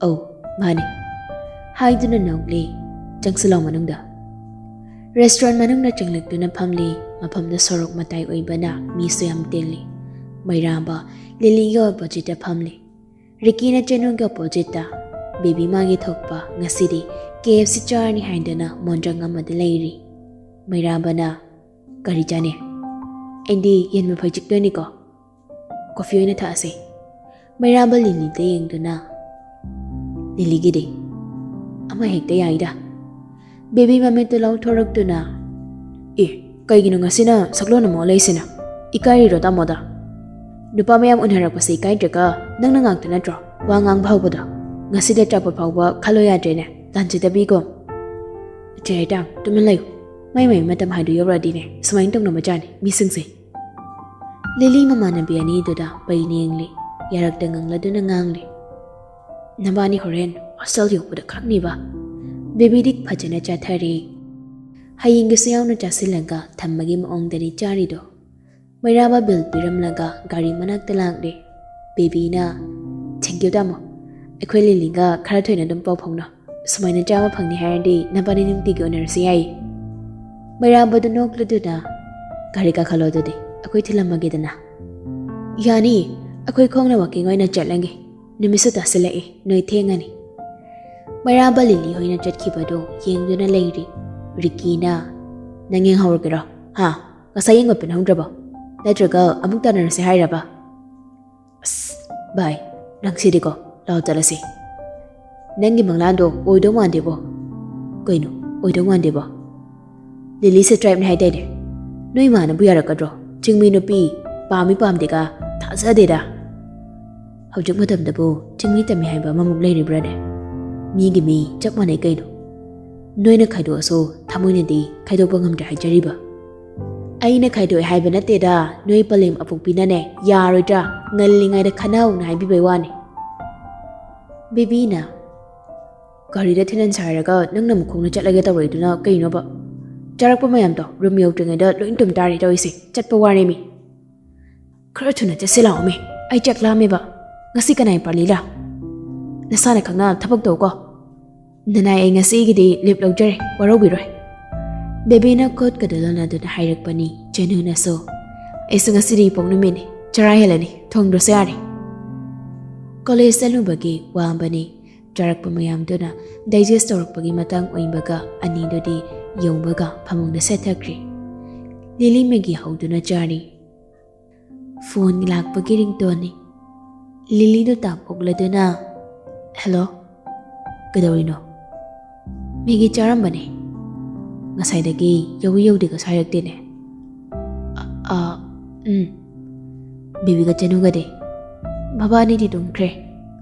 "ꯑꯧ, ꯃꯥꯅꯤ꯫" ꯍꯥꯏꯗꯨꯅ ꯅꯣꯛꯂꯤ꯫ "ꯆꯪꯁꯤꯜꯂꯣ ꯃꯅꯨꯡꯗ꯫" ꯔꯦꯁꯇꯨꯔꯦꯟ ꯃꯅꯨꯡꯗ ꯆꯪꯂꯛꯇꯨꯅ ꯐꯝꯂꯤ꯫ ꯃꯐꯝꯗ ꯁꯣꯔꯣꯛ ꯃꯇꯥꯏ ꯑꯣꯏꯕꯅ ꯃꯤꯁꯨ ꯌꯥꯝ ꯇꯤꯜꯂꯤ꯫ ꯃꯩꯔꯥꯕ ꯂꯤꯂꯤꯒꯤ ꯑꯣꯄꯣꯖꯤꯠꯇ ꯐꯝꯂꯤ꯫ ꯔꯤꯀꯤꯅ ꯆꯅꯨꯒꯤ ꯑꯣꯄꯣꯖꯤꯠꯇ꯫ ꯕꯦꯕꯤ ꯃꯥꯒꯤ ꯊꯣꯛꯄ ꯉꯁꯤꯗꯤ ꯀꯦ ꯑꯦꯐ ꯁꯤ ꯆꯥꯔꯅꯤ ꯍꯥꯏꯗꯨꯅ ꯃꯣꯟꯗ꯭ꯔꯪ ꯑꯃꯗ ꯂꯩꯔꯤ꯫ ꯃꯩꯔꯥꯕꯅ, "ꯀꯔꯤ ꯆꯥꯅꯤ?" "ꯑꯩꯗꯤ ꯌꯦꯟ ꯃꯐꯩ ꯆꯤꯛꯇꯣꯏꯅꯤꯀꯣ꯫ ꯀꯣꯐꯤ ꯑꯣꯏꯅ ꯊꯛꯑꯁꯤ꯫" ꯃꯩꯔꯥꯕ ꯂꯤꯂꯤꯗ ꯌꯦꯡꯗꯨꯅ, "ꯂꯤꯂꯤꯒꯤꯗꯤ?" "ꯑꯃ ꯍꯦꯛꯇ ꯌꯥꯏꯗ꯫" ꯕꯦꯕꯤ ꯃꯃꯤꯠꯇꯨ ꯂꯥꯎꯊꯣꯔꯛꯇꯨꯅ, "ꯑꯦ, ꯀꯩꯒꯤꯅꯣ ꯉꯁꯤꯅ ꯁꯛꯂꯣꯟ ꯑꯃ ꯑꯣꯜꯂꯛꯏꯁꯤꯅ? ꯏꯀꯥꯏꯔꯤꯔꯣ ꯇꯥꯃꯣꯗ?" ꯅꯨꯄꯥ ꯃꯌꯥꯝ ꯎꯅꯔꯛꯄꯁꯦ ꯏꯀꯥꯏꯗ꯭ꯔꯒ ꯅꯪꯅ ꯉꯥꯛꯇ ꯅꯠꯇ꯭ꯔꯣ ꯋꯥ ꯉꯥꯡꯕ ꯍꯧꯕꯗꯣ? ꯉꯁꯤꯗꯤ ꯑꯆꯥꯄꯣꯠ ꯐꯥꯎꯕ ꯈꯜꯂꯣ ꯌꯥꯗ꯭ꯔꯦꯅꯦ, ꯇꯥꯟꯖꯗꯕꯤꯒꯨꯝ꯫ ꯆꯦ ꯏꯇꯥ, ꯇꯨꯃꯤꯟ ꯂꯩꯌꯨ꯫ ꯃꯥꯏ ꯃꯥꯏ ꯃꯇꯝ ꯍꯥꯏꯗꯨ ꯌꯧꯔꯛꯑꯗꯤꯅꯦ ꯁꯨꯃꯥꯏꯅ ꯇꯧꯅꯕꯖꯥꯠꯅꯤ ꯃꯤꯁꯤꯡꯁꯦ꯫ ꯂꯤꯂꯤ ꯃꯃꯥꯟꯅꯕꯤ ꯑꯅꯤꯗꯨꯗ ꯄꯩꯅ ꯌꯦꯡꯂꯤ꯫ ꯌꯥꯔꯛꯇ ꯉꯪꯂꯗꯨꯅ ꯉꯥꯡꯂꯤ꯫ ꯅꯕꯥꯅꯤ ꯍꯣꯔꯦꯟ ꯍꯣꯁꯇꯦꯜ ꯌꯧꯕꯗ ꯈꯪꯅꯤꯕ꯫ ꯕꯦꯕꯤꯗꯤ ꯐꯖꯅ ꯆꯥꯊꯔꯦ꯫ ꯍꯌꯦꯡꯒꯤꯁꯨ ꯌꯥꯎꯅ ꯆꯥꯁꯤꯜꯂꯒ ꯊꯝꯕꯒꯤ ꯃꯑꯣꯡꯗꯅꯤ ꯆꯥꯔꯤꯗꯣ꯫ ꯃꯩꯔꯥꯕ ꯕꯤꯜ ꯄꯤꯔꯝꯂꯒ ꯒꯥꯔꯤ ꯃꯅꯥꯛꯇ ꯂꯥꯛꯂꯦ꯫ ꯕꯦꯕꯤꯅ, "Thank you, ꯇꯥꯃꯣ꯫ ꯑꯩꯈꯣꯏ ꯂꯤꯂꯤꯒ ꯈꯔ ꯊꯣꯏꯅ ꯑꯗꯨꯝ ꯄꯥꯎ ꯐꯥꯎꯅꯧ꯫ ꯁꯨꯃꯥꯏꯅ ꯆꯥꯕ ꯐꯪꯅꯤ ꯍꯥꯏꯔꯗꯤ ꯅꯕꯥꯅꯤ ꯅꯨꯡꯇꯤꯒꯤ ꯎꯅꯔꯁꯨ ꯌꯥꯏꯌꯦ꯫" ꯃꯩꯔꯥꯕꯗꯨ ꯅꯣꯛꯂꯗꯨꯅ, "ꯒꯥꯔꯤ ꯀꯥꯈꯠꯂꯣ ꯑꯗꯨꯗꯤ, ꯑꯩꯈꯣꯏ ꯊꯤꯜꯂꯝꯃꯒꯦꯗꯅ꯫" "ꯌꯥꯅꯤ, ꯑꯩꯈꯣꯏ ꯈꯣꯡꯅ walking ꯑꯣꯏꯅ ꯆꯠꯂꯒꯦ꯫ ꯅꯨꯃꯤꯠꯁꯨ ꯇꯥꯁꯤꯜꯂꯛꯑꯦ, ꯅꯣꯏ ꯊꯦꯡꯉꯅꯤ꯫" ꯃꯩꯔꯥꯕ ꯂꯤꯂꯤ ꯍꯣꯏꯅ ꯆꯠꯈꯤꯕꯗꯨ ꯌꯦꯡꯗꯨꯅ ꯂꯩꯔꯤ꯫ ꯔꯤꯀꯤꯅ, "ꯅꯪ ꯌꯦꯡꯍꯧꯔꯒꯦꯔꯣ? ꯍꯥ? ꯉꯁꯥꯏ ꯌꯦꯡꯕ ꯄꯦꯟꯍꯧꯗ꯭ꯔꯕꯣ? ꯅꯠꯇ꯭ꯔꯒ ꯑꯃꯨꯛ ꯇꯥꯟꯅꯔꯁꯦ ꯍꯥꯏꯔꯕ?" "ꯑꯁ, ꯚꯥꯏ, ꯅꯪꯁꯤꯗꯤꯀꯣ, ꯂꯥꯎ ꯆꯠꯂꯁꯤ꯫" "ꯅꯪꯒꯤ ꯃꯪꯂꯥꯟꯗꯣ ꯑꯣꯏꯗꯧ ꯃꯥꯟꯗꯦꯕꯣ꯫" "ꯀꯩꯅꯣ ꯑꯣꯏꯗꯧ ꯃꯥꯟꯗꯦꯕꯣ?" "ꯂꯤꯂꯤꯁꯦ tribeꯅꯦ ꯍꯥꯏꯗꯥꯏꯅꯦ? ꯅꯣꯏ ꯏꯃꯥꯅꯕꯨ ꯌꯥꯔꯛꯀꯗ꯭ꯔꯣ? ꯆꯤꯡꯃꯤ ꯅꯨꯄꯤ ꯄꯥꯝꯃꯤ ꯄꯥꯝꯗꯦꯒ ꯊꯥꯖꯗꯦꯗ꯫ ꯍꯧꯖꯤꯛ ꯃꯇꯝꯗꯕꯨ ꯆꯤꯡꯃꯤ ꯇꯝꯃꯤ ꯍꯥꯏꯕ ꯑꯃꯃꯨꯛ ꯂꯩꯔꯤꯕ꯭ꯔꯥꯅꯦ? ꯃꯤꯒꯤ ꯃꯤ ꯆꯞ ꯃꯥꯟꯅꯩ ꯀꯩꯅꯣ꯫ ꯅꯣꯏꯅ ꯈꯥꯏꯗꯣꯛꯑꯁꯨ ꯊꯃꯣꯏꯅꯗꯤ ꯈꯥꯏꯗꯣꯛꯄ ꯉꯝꯗ꯭ꯔꯦ ꯍꯥꯏꯖꯔꯤꯕ꯫" "ꯑꯩꯅ ꯈꯥꯏꯗꯣꯛꯑꯦ ꯍꯥꯏꯕ ꯅꯠꯇꯦꯗ, ꯅꯣꯏ ꯄꯂꯦꯝ ꯑꯄꯣꯛꯄꯤꯅꯅꯦ ꯌꯥꯔꯣꯏꯗ꯭ꯔꯥ, ꯉꯜꯂꯤꯉꯩꯗ ꯈꯟꯅꯍꯧꯅ ꯍꯥꯏꯕꯤꯕꯩ ꯋꯥꯅꯤ꯫" ꯕꯦꯕꯤꯅ, "ꯒꯥꯔꯤꯗ ꯊꯤꯜꯍꯟꯁꯦ ꯍꯥꯏꯔꯒ ꯅꯪꯅ ꯑꯃꯨꯛ ꯈꯣꯡꯅ ꯆꯠꯂꯒꯦ ꯇꯧꯔꯛꯏꯗꯨꯅ ꯀꯩꯅꯣꯕ? ꯆꯥꯔꯛꯄ ꯃꯌꯥꯝꯗꯣ ꯔꯨꯝ ꯌꯧꯗ꯭ꯔꯤꯉꯩꯗ ꯂꯣꯏ ꯇꯨꯝ ꯇꯥꯔꯦ ꯇꯧꯔꯤꯁꯦ, ꯆꯠꯄ ꯋꯥꯔꯦꯃꯤ꯫" "ꯈꯔ ꯊꯨꯅ ꯆꯠꯁꯤ ꯂꯥꯛꯑꯣꯃꯤ, ꯑꯩ ꯆꯥꯛ ꯂꯥꯝꯃꯦꯕ꯫ ꯉꯁꯤ ꯀꯅꯥꯏ ꯄꯥꯔꯂꯤꯔꯥ? ꯅꯁꯥꯅ ꯈꯪꯅ ꯊꯕꯛ ꯇꯧꯀꯣ꯫" "ꯅꯅꯥꯏ, ꯑꯩ ꯉꯁꯤꯒꯤꯗꯤ leave ꯂꯧꯖꯔꯦ, ꯋꯥꯔꯧꯕꯤꯔꯣꯏ꯫" ꯕꯦꯕꯤꯅ ꯈꯨꯠꯀꯗꯣ ꯂꯣꯟꯅꯗꯨꯅ ꯍꯥꯏꯔꯛꯄꯅꯤ꯫ ꯖꯦꯅꯨꯅꯁꯨ, "ꯑꯩꯁꯨ ꯉꯁꯤꯗꯤ ꯏꯄꯣꯛ ꯅꯨꯃꯤꯠꯅꯤ, ꯆꯔꯥ ꯍꯦꯜꯂꯅꯤ, ꯊꯣꯡꯗ꯭ꯔꯁꯨ ꯌꯥꯔꯦ꯫" ꯀꯣꯂꯦꯖ ꯆꯠꯂꯨꯕꯒꯤ ꯋꯥꯕꯅꯤ꯫ ꯆꯥꯔꯛꯄ ꯃꯌꯥꯝꯗꯨꯅ digest ꯇꯧꯔꯛꯄꯒꯤ ꯃꯇꯥꯡ ꯑꯣꯏꯕꯒ ꯑꯅꯤꯗꯨꯗꯤ ꯌꯧꯕꯒ ꯐꯃꯨꯡꯗ ꯁꯦꯠꯊꯈ꯭ꯔꯦ꯫ ꯂꯤꯂꯤ ꯃꯦꯒꯤ ꯍꯧꯗꯨꯅ ꯆꯥꯔꯤ꯫ ꯐꯣꯟ ꯂꯥꯛꯄꯒꯤ ringtoneꯅꯤ꯫ ꯂꯤꯂꯤꯗꯨ ꯇꯥꯞ ꯑꯣꯛꯂꯗꯨꯅ, "ꯍꯦꯜꯂꯣ, ꯀꯩꯗꯧꯔꯤꯅꯣ?" "ꯃꯦꯒꯤ ꯆꯥꯔꯝꯕꯅꯦ꯫ ꯉꯁꯥꯏꯗꯒꯤ ꯌꯧꯏ ꯌꯧꯗꯦꯒꯁꯨ ꯍꯥꯏꯔꯛꯇꯦꯅꯦ꯫" "ꯑ, ꯑ, ꯎꯝ꯫" ꯕꯦꯕꯤꯒ ꯆꯅꯨꯒꯗꯤ? ꯃꯕꯥꯅꯤꯗꯤ ꯇꯨꯝꯈ꯭ꯔꯦ꯫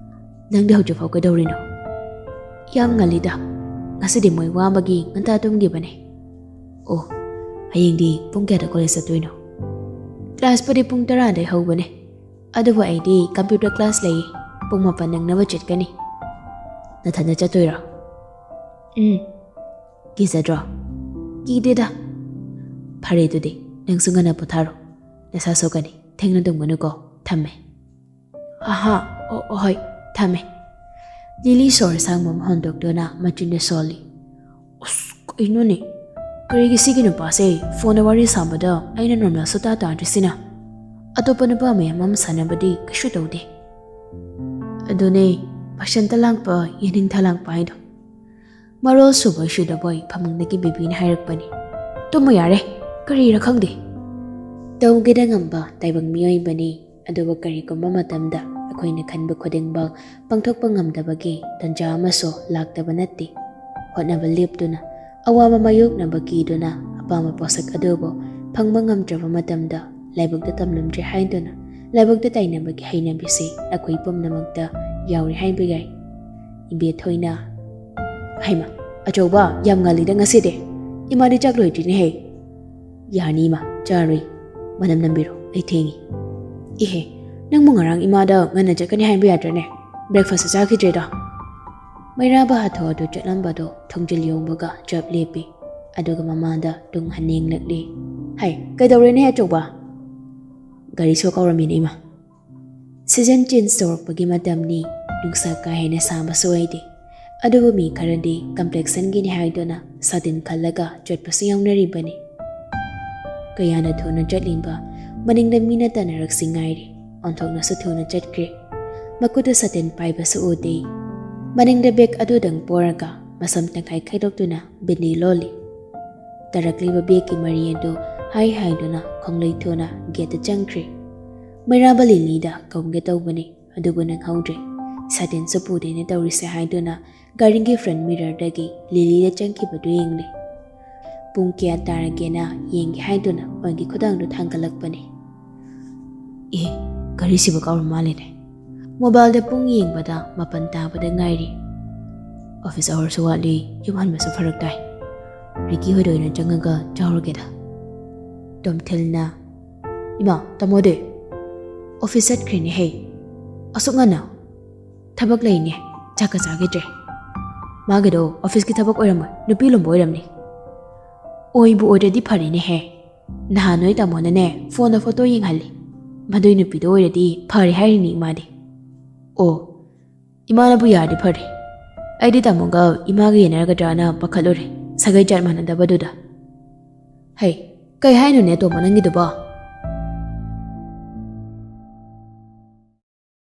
ꯅꯪꯗꯤ ꯍꯧꯖꯤꯛꯐꯥꯎ ꯀꯩꯗꯧꯔꯤꯅꯣ? ꯌꯥꯝ ꯉꯜꯂꯤꯗ꯫ ꯉꯁꯤꯗꯤ ꯃꯣꯏ ꯋꯥꯕꯒꯤ ꯉꯟꯇꯥ ꯇꯨꯝꯈꯤꯕꯅꯦ꯫ ꯑꯣ, ꯍꯌꯦꯡꯗꯤ ꯄꯨꯡ ꯀꯌꯥꯗ ꯀꯣꯂꯦꯖ ꯆꯠꯇꯣꯏꯅꯣ? ꯀ꯭ꯂꯥꯁꯄꯨꯗꯤ ꯄꯨꯡ ꯇꯔꯥꯗꯩ ꯍꯧꯕꯅꯦ, ꯑꯗꯨꯕꯨ ꯑꯩꯗꯤ ꯀꯝꯄ꯭ꯌꯨꯇꯔ ꯀ꯭ꯂꯥꯁ ꯂꯩꯌꯦ꯫ ꯄꯨꯡ ꯃꯥꯄꯟ ꯅꯪꯅꯕ ꯆꯠꯀꯅꯤ꯫ ꯅꯊꯟꯗ ꯆꯠꯇꯣꯏꯔꯣ? ꯎꯝ꯫ ꯀꯤꯖꯗ꯭ꯔꯣ? ꯀꯤꯗꯦꯗ꯫ ꯐꯔꯦ, ꯑꯗꯨꯗꯤ ꯅꯪꯁꯨ ꯉꯟꯅ ꯄꯣꯊꯥꯔꯣ꯫ ꯅꯁꯥ ꯁꯣꯛꯀꯅꯤ꯫ ꯊꯦꯡꯅ ꯇꯨꯝꯒꯅꯨꯀꯣ꯫ ꯊꯝꯃꯦ꯫ ꯑꯍꯥ, ꯑꯣ, ꯑꯣ, ꯍꯣꯏ, ꯊꯝꯃꯦ꯫ ꯂꯤꯂꯤ ꯁꯣꯔ ꯁꯥꯡꯕ ꯑꯃ ꯍꯣꯟꯗꯣꯛꯇꯨꯅ ꯃꯆꯤꯟꯗ ꯁꯣꯜꯂꯤ꯫ ꯑꯁ, ꯀꯩꯅꯣꯅꯦ? ꯀꯔꯤꯒꯤ ꯁꯤꯒꯤ ꯅꯨꯄꯥꯁꯦ ꯐꯣꯟꯗ ꯋꯥꯔꯤ ꯁꯥꯕꯗ ꯑꯩꯅ ꯅꯣꯔꯃꯦꯜ ꯁꯨꯇꯥ ꯇꯥꯗ꯭ꯔꯤꯁꯤꯅ? ꯑꯇꯣꯞꯄ ꯅꯨꯄꯥ ꯃꯌꯥꯝ ꯑꯃ ꯁꯥꯟꯅꯕꯗꯤ ꯀꯩꯁꯨ ꯇꯧꯗꯦ꯫ ꯑꯗꯨꯅꯦ, ꯐꯦꯁꯟꯇ ꯂꯥꯛꯄ, ꯌꯦꯅꯤꯡꯊ ꯂꯥꯛꯄ ꯍꯥꯏꯗꯣ꯫ ꯃꯔꯣꯜ ꯁꯨꯕꯣꯏ ꯁꯨꯗꯕꯣꯏ ꯐꯃꯨꯡꯗꯒꯤ ꯕꯦꯕꯤꯅ ꯍꯥꯏꯔꯛꯄꯅꯤ꯫ ꯇꯨꯝꯃꯨ ꯌꯥꯔꯦ, ꯀꯔꯤꯔ ꯈꯪꯗꯦ꯫ ꯇꯧꯒꯦꯗ ꯉꯝꯕ ꯇꯥꯏꯕꯪ ꯃꯤꯑꯣꯏꯕꯅꯤ, ꯑꯗꯨꯕꯨ ꯀꯔꯤꯒꯨꯝꯕ ꯃꯇꯝꯗ ꯑꯩꯈꯣꯏꯅ ꯈꯟꯕ ꯈꯨꯗꯤꯡꯃꯛ ꯄꯥꯡꯊꯣꯛꯄ ꯉꯝꯗꯕꯒꯤ ꯇꯟꯖꯥ ꯑꯃꯁꯨ ꯂꯥꯛꯇꯕ ꯅꯠꯇꯦ꯫ ꯍꯣꯠꯅꯕ ꯂꯦꯞꯇꯨꯅ, ꯑꯋꯥꯕ ꯃꯥꯌꯣꯛꯅꯕ ꯀꯤꯗꯨꯅ, ꯑꯄꯥꯝꯕ ꯄꯣꯠꯁꯛ ꯑꯗꯨꯕꯨ ꯐꯪꯕ ꯉꯝꯗ꯭ꯔꯕ ꯃꯇꯝꯗ, ꯂꯥꯏꯕꯛꯇ ꯇꯝꯂꯝꯗ꯭ꯔꯦ ꯍꯥꯏꯗꯨꯅ ꯂꯥꯏꯕꯛꯇ ꯇꯥꯏꯅꯕꯒꯤ ꯍꯩꯅꯕꯤꯁꯤ ꯑꯩꯈꯣꯏ ꯄꯨꯝꯅꯃꯛꯇ ꯌꯥꯎꯔꯤ ꯍꯥꯏꯕ ꯌꯥꯏ꯫ ꯏꯕꯦꯊꯣꯏꯅ, "ꯍꯩꯃ, ꯑꯆꯧꯕ, ꯌꯥꯝ ꯉꯜꯂꯤꯗ ꯉꯁꯤꯗꯤ꯫ ꯏꯃꯥꯗꯤ ꯆꯥꯛ ꯂꯣꯏꯗ꯭ꯔꯤꯅꯦꯍꯦ꯫" "ꯌꯥꯔꯅꯤ ꯏꯃꯥ, ꯆꯥꯔꯣꯏ꯫ ꯃꯅꯝ ꯅꯝꯕꯤꯔꯣ, ꯑꯩ ꯊꯦꯡꯉꯤ꯫" "ꯏꯍꯦ, ꯅꯪꯕꯨ ꯉꯔꯥꯡ ꯏꯃꯥꯗ ꯉꯟꯅ ꯆꯠꯀꯅꯤ ꯍꯥꯏꯕ ꯌꯥꯗ꯭ꯔꯅꯦ? ꯕ꯭ꯔꯦꯛꯐꯥꯁꯁꯨ ꯆꯥꯈꯤꯗ꯭ꯔꯦꯗ꯫" ꯃꯩꯔꯥꯕ ꯍꯥꯊꯨ ꯍꯥꯊꯨ ꯆꯠꯂꯝꯕꯗꯣ ꯊꯣꯡꯖꯤꯜ ꯌꯧꯕꯒ ꯆꯞ ꯂꯦꯞꯄꯤ꯫ ꯑꯗꯨꯒ ꯃꯃꯥꯗ ꯇꯨꯡ ꯍꯟꯅ ꯌꯦꯡꯂꯛꯂꯤ꯫ "ꯍꯥꯏ, ꯀꯩꯗꯧꯔꯦꯅꯦ ꯑꯆꯧꯕ?" "ꯒꯥꯔꯤ ꯁꯣ ꯀꯧꯔꯝꯃꯤꯅꯦ ꯏꯃꯥ꯫" ꯁꯤꯖꯟ ꯆꯦꯟꯖ ꯇꯧꯔꯛꯄꯒꯤ ꯃꯇꯝꯅꯤ꯫ ꯅꯨꯡꯁꯥ ꯀꯥ ꯍꯦꯟꯅ ꯁꯥꯕꯁꯨ ꯑꯣꯏꯗꯦ꯫ ꯑꯗꯨꯕꯨ ꯃꯤ ꯈꯔꯗꯤ ꯀꯝꯄ꯭ꯂꯦꯛꯁꯟꯒꯤꯅꯤ ꯍꯥꯏꯗꯨꯅ ꯁꯥꯇꯤꯟ ꯈꯜꯂꯒ ꯆꯠꯄꯁꯨ ꯌꯥꯎꯅꯔꯤꯕꯅꯤ꯫ ꯀꯌꯥꯅ ꯊꯨꯅ ꯆꯠꯂꯤꯕ, ꯃꯅꯤꯡꯗ ꯃꯤꯅ ꯇꯥꯟꯅꯔꯛꯁꯤ ꯉꯥꯏꯔꯦ꯫ ꯑꯣꯟꯊꯣꯛꯅꯁꯨ ꯊꯨꯅ ꯆꯠꯈ꯭ꯔꯦ꯫ ꯃꯈꯨꯠꯇ ꯁꯥꯇꯤꯟ ꯄꯥꯏꯕꯁꯨ ꯎꯗꯦ꯫ ꯃꯅꯤꯡꯗ ꯕꯦꯒ ꯑꯗꯨꯗꯪ ꯄꯣꯔꯒ ꯃꯁꯝ ꯇꯪꯈꯥꯏ ꯈꯥꯏꯗꯣꯛꯇꯨꯅ ꯕꯤꯟꯗꯤ ꯂꯣꯜꯂꯤ꯫ ꯇꯥꯔꯛꯂꯤꯕ ꯕꯦꯒꯀꯤ ꯃꯔꯤ ꯑꯗꯨ ꯍꯥꯏ ꯍꯥꯏꯗꯨꯅ ꯈꯣꯡꯂꯩ ꯊꯨꯅ ꯒꯦꯠꯇ ꯆꯪꯈ꯭ꯔꯦ꯫ ꯃꯩꯔꯥꯕ ꯂꯤꯂꯤꯗ ꯀꯧꯒꯦ ꯇꯧꯕꯅꯤ, ꯑꯗꯨꯕꯨ ꯅꯪꯍꯧꯗ꯭ꯔꯦ꯫ ꯁꯥꯇꯤꯟꯁꯨ ꯄꯨꯗꯦꯅ ꯇꯧꯔꯤꯁꯦ ꯍꯥꯏꯗꯨꯅ ꯒꯥꯔꯤꯒꯤ ꯐ꯭ꯔꯟꯠ ꯃꯤꯔꯔꯗꯒꯤ ꯂꯤꯂꯤꯗ ꯆꯪꯈꯤꯕꯗꯨ ꯌꯦꯡꯂꯦ꯫ ꯄꯨꯡ ꯀꯌꯥ ꯇꯥꯔꯒꯦꯅ ꯌꯦꯡꯒꯦ ꯍꯥꯏꯗꯨꯅ ꯑꯣꯏꯒꯤ ꯈꯨꯗꯥꯡꯗꯨ ꯊꯥꯡꯒꯠꯂꯛꯄꯅꯤ꯫ ꯑꯦ, ꯘꯔꯤꯁꯤꯕꯨ ꯀꯥꯎꯔ ꯃꯥꯜꯂꯦꯅꯦ꯫ ꯃꯣꯕꯥꯏꯜꯗ ꯄꯨꯡ ꯌꯦꯡꯕꯗ ꯃꯥꯄꯟ ꯇꯥꯕꯗ ꯉꯥꯏꯔꯤ꯫ ꯑꯣꯐꯤꯁ ꯑꯋꯥꯔꯁꯨ ꯋꯥꯠꯂꯤ, ꯌꯨꯝ ꯍꯟꯕꯁꯨ ꯐꯔꯛ ꯇꯥꯏ꯫ ꯔꯤꯀꯤ ꯍꯣꯏꯗ ꯑꯣꯏꯅ ꯆꯪꯉꯒ ꯆꯥꯎꯔꯒꯦꯗ꯫ ꯇꯣꯝꯊꯤꯜꯅ, "ꯏꯃꯥ, ꯇꯥꯃꯣꯗꯤ?" "ꯑꯣꯐꯤꯁ ꯆꯠꯈ꯭ꯔꯦꯅꯦ ꯍꯦ꯫ ꯑꯁꯨꯛ ꯉꯟꯅ?" "ꯊꯕꯛ ꯂꯩꯅꯦ, ꯆꯥꯛꯀ ꯆꯥꯈꯤꯗ꯭ꯔꯦ꯫ ꯃꯥꯒꯤꯗꯣ ꯑꯣꯐꯤꯁꯀꯤ ꯊꯕꯛ ꯑꯣꯏꯔꯝꯃꯣꯏ, ꯅꯨꯄꯤ ꯂꯣꯟꯕ ꯑꯣꯏꯔꯝꯅꯤ꯫ ꯑꯣꯏꯕꯨ ꯑꯣꯏꯔꯗꯤ ꯐꯔꯦꯅꯦꯍꯦ꯫ ꯅꯍꯥꯟ ꯅꯣꯏ ꯇꯥꯃꯣꯅꯅꯦ ꯐꯣꯟꯗ ꯐꯣꯇꯣ ꯌꯦꯡꯍꯜꯂꯤ꯫ ꯃꯗꯨꯏ ꯅꯨꯄꯤꯗꯣ ꯑꯣꯏꯔꯗꯤ ꯐꯔꯦ ꯍꯥꯏꯔꯤꯅꯤ ꯏꯃꯥꯗꯤ꯫" "ꯑꯣ, ꯏꯃꯥꯅꯕꯨ ꯌꯥꯔꯗꯤ ꯐꯔꯦ꯫ ꯑꯩꯗꯤ ꯇꯥꯃꯣꯒ ꯏꯃꯥꯒ ꯌꯦꯟꯅꯔꯒꯗ꯭ꯔꯥꯅ ꯄꯥꯈꯠꯂꯨꯔꯦ, ꯁꯥꯒꯩ ꯖꯥꯠ ꯃꯥꯟꯅꯗꯕꯗꯨꯗ꯫" "ꯍꯩ, ꯀꯩ ꯍꯥꯏꯅꯣꯅꯦ ꯇꯣꯝꯕ ꯅꯪꯒꯤꯗꯨꯕꯣ?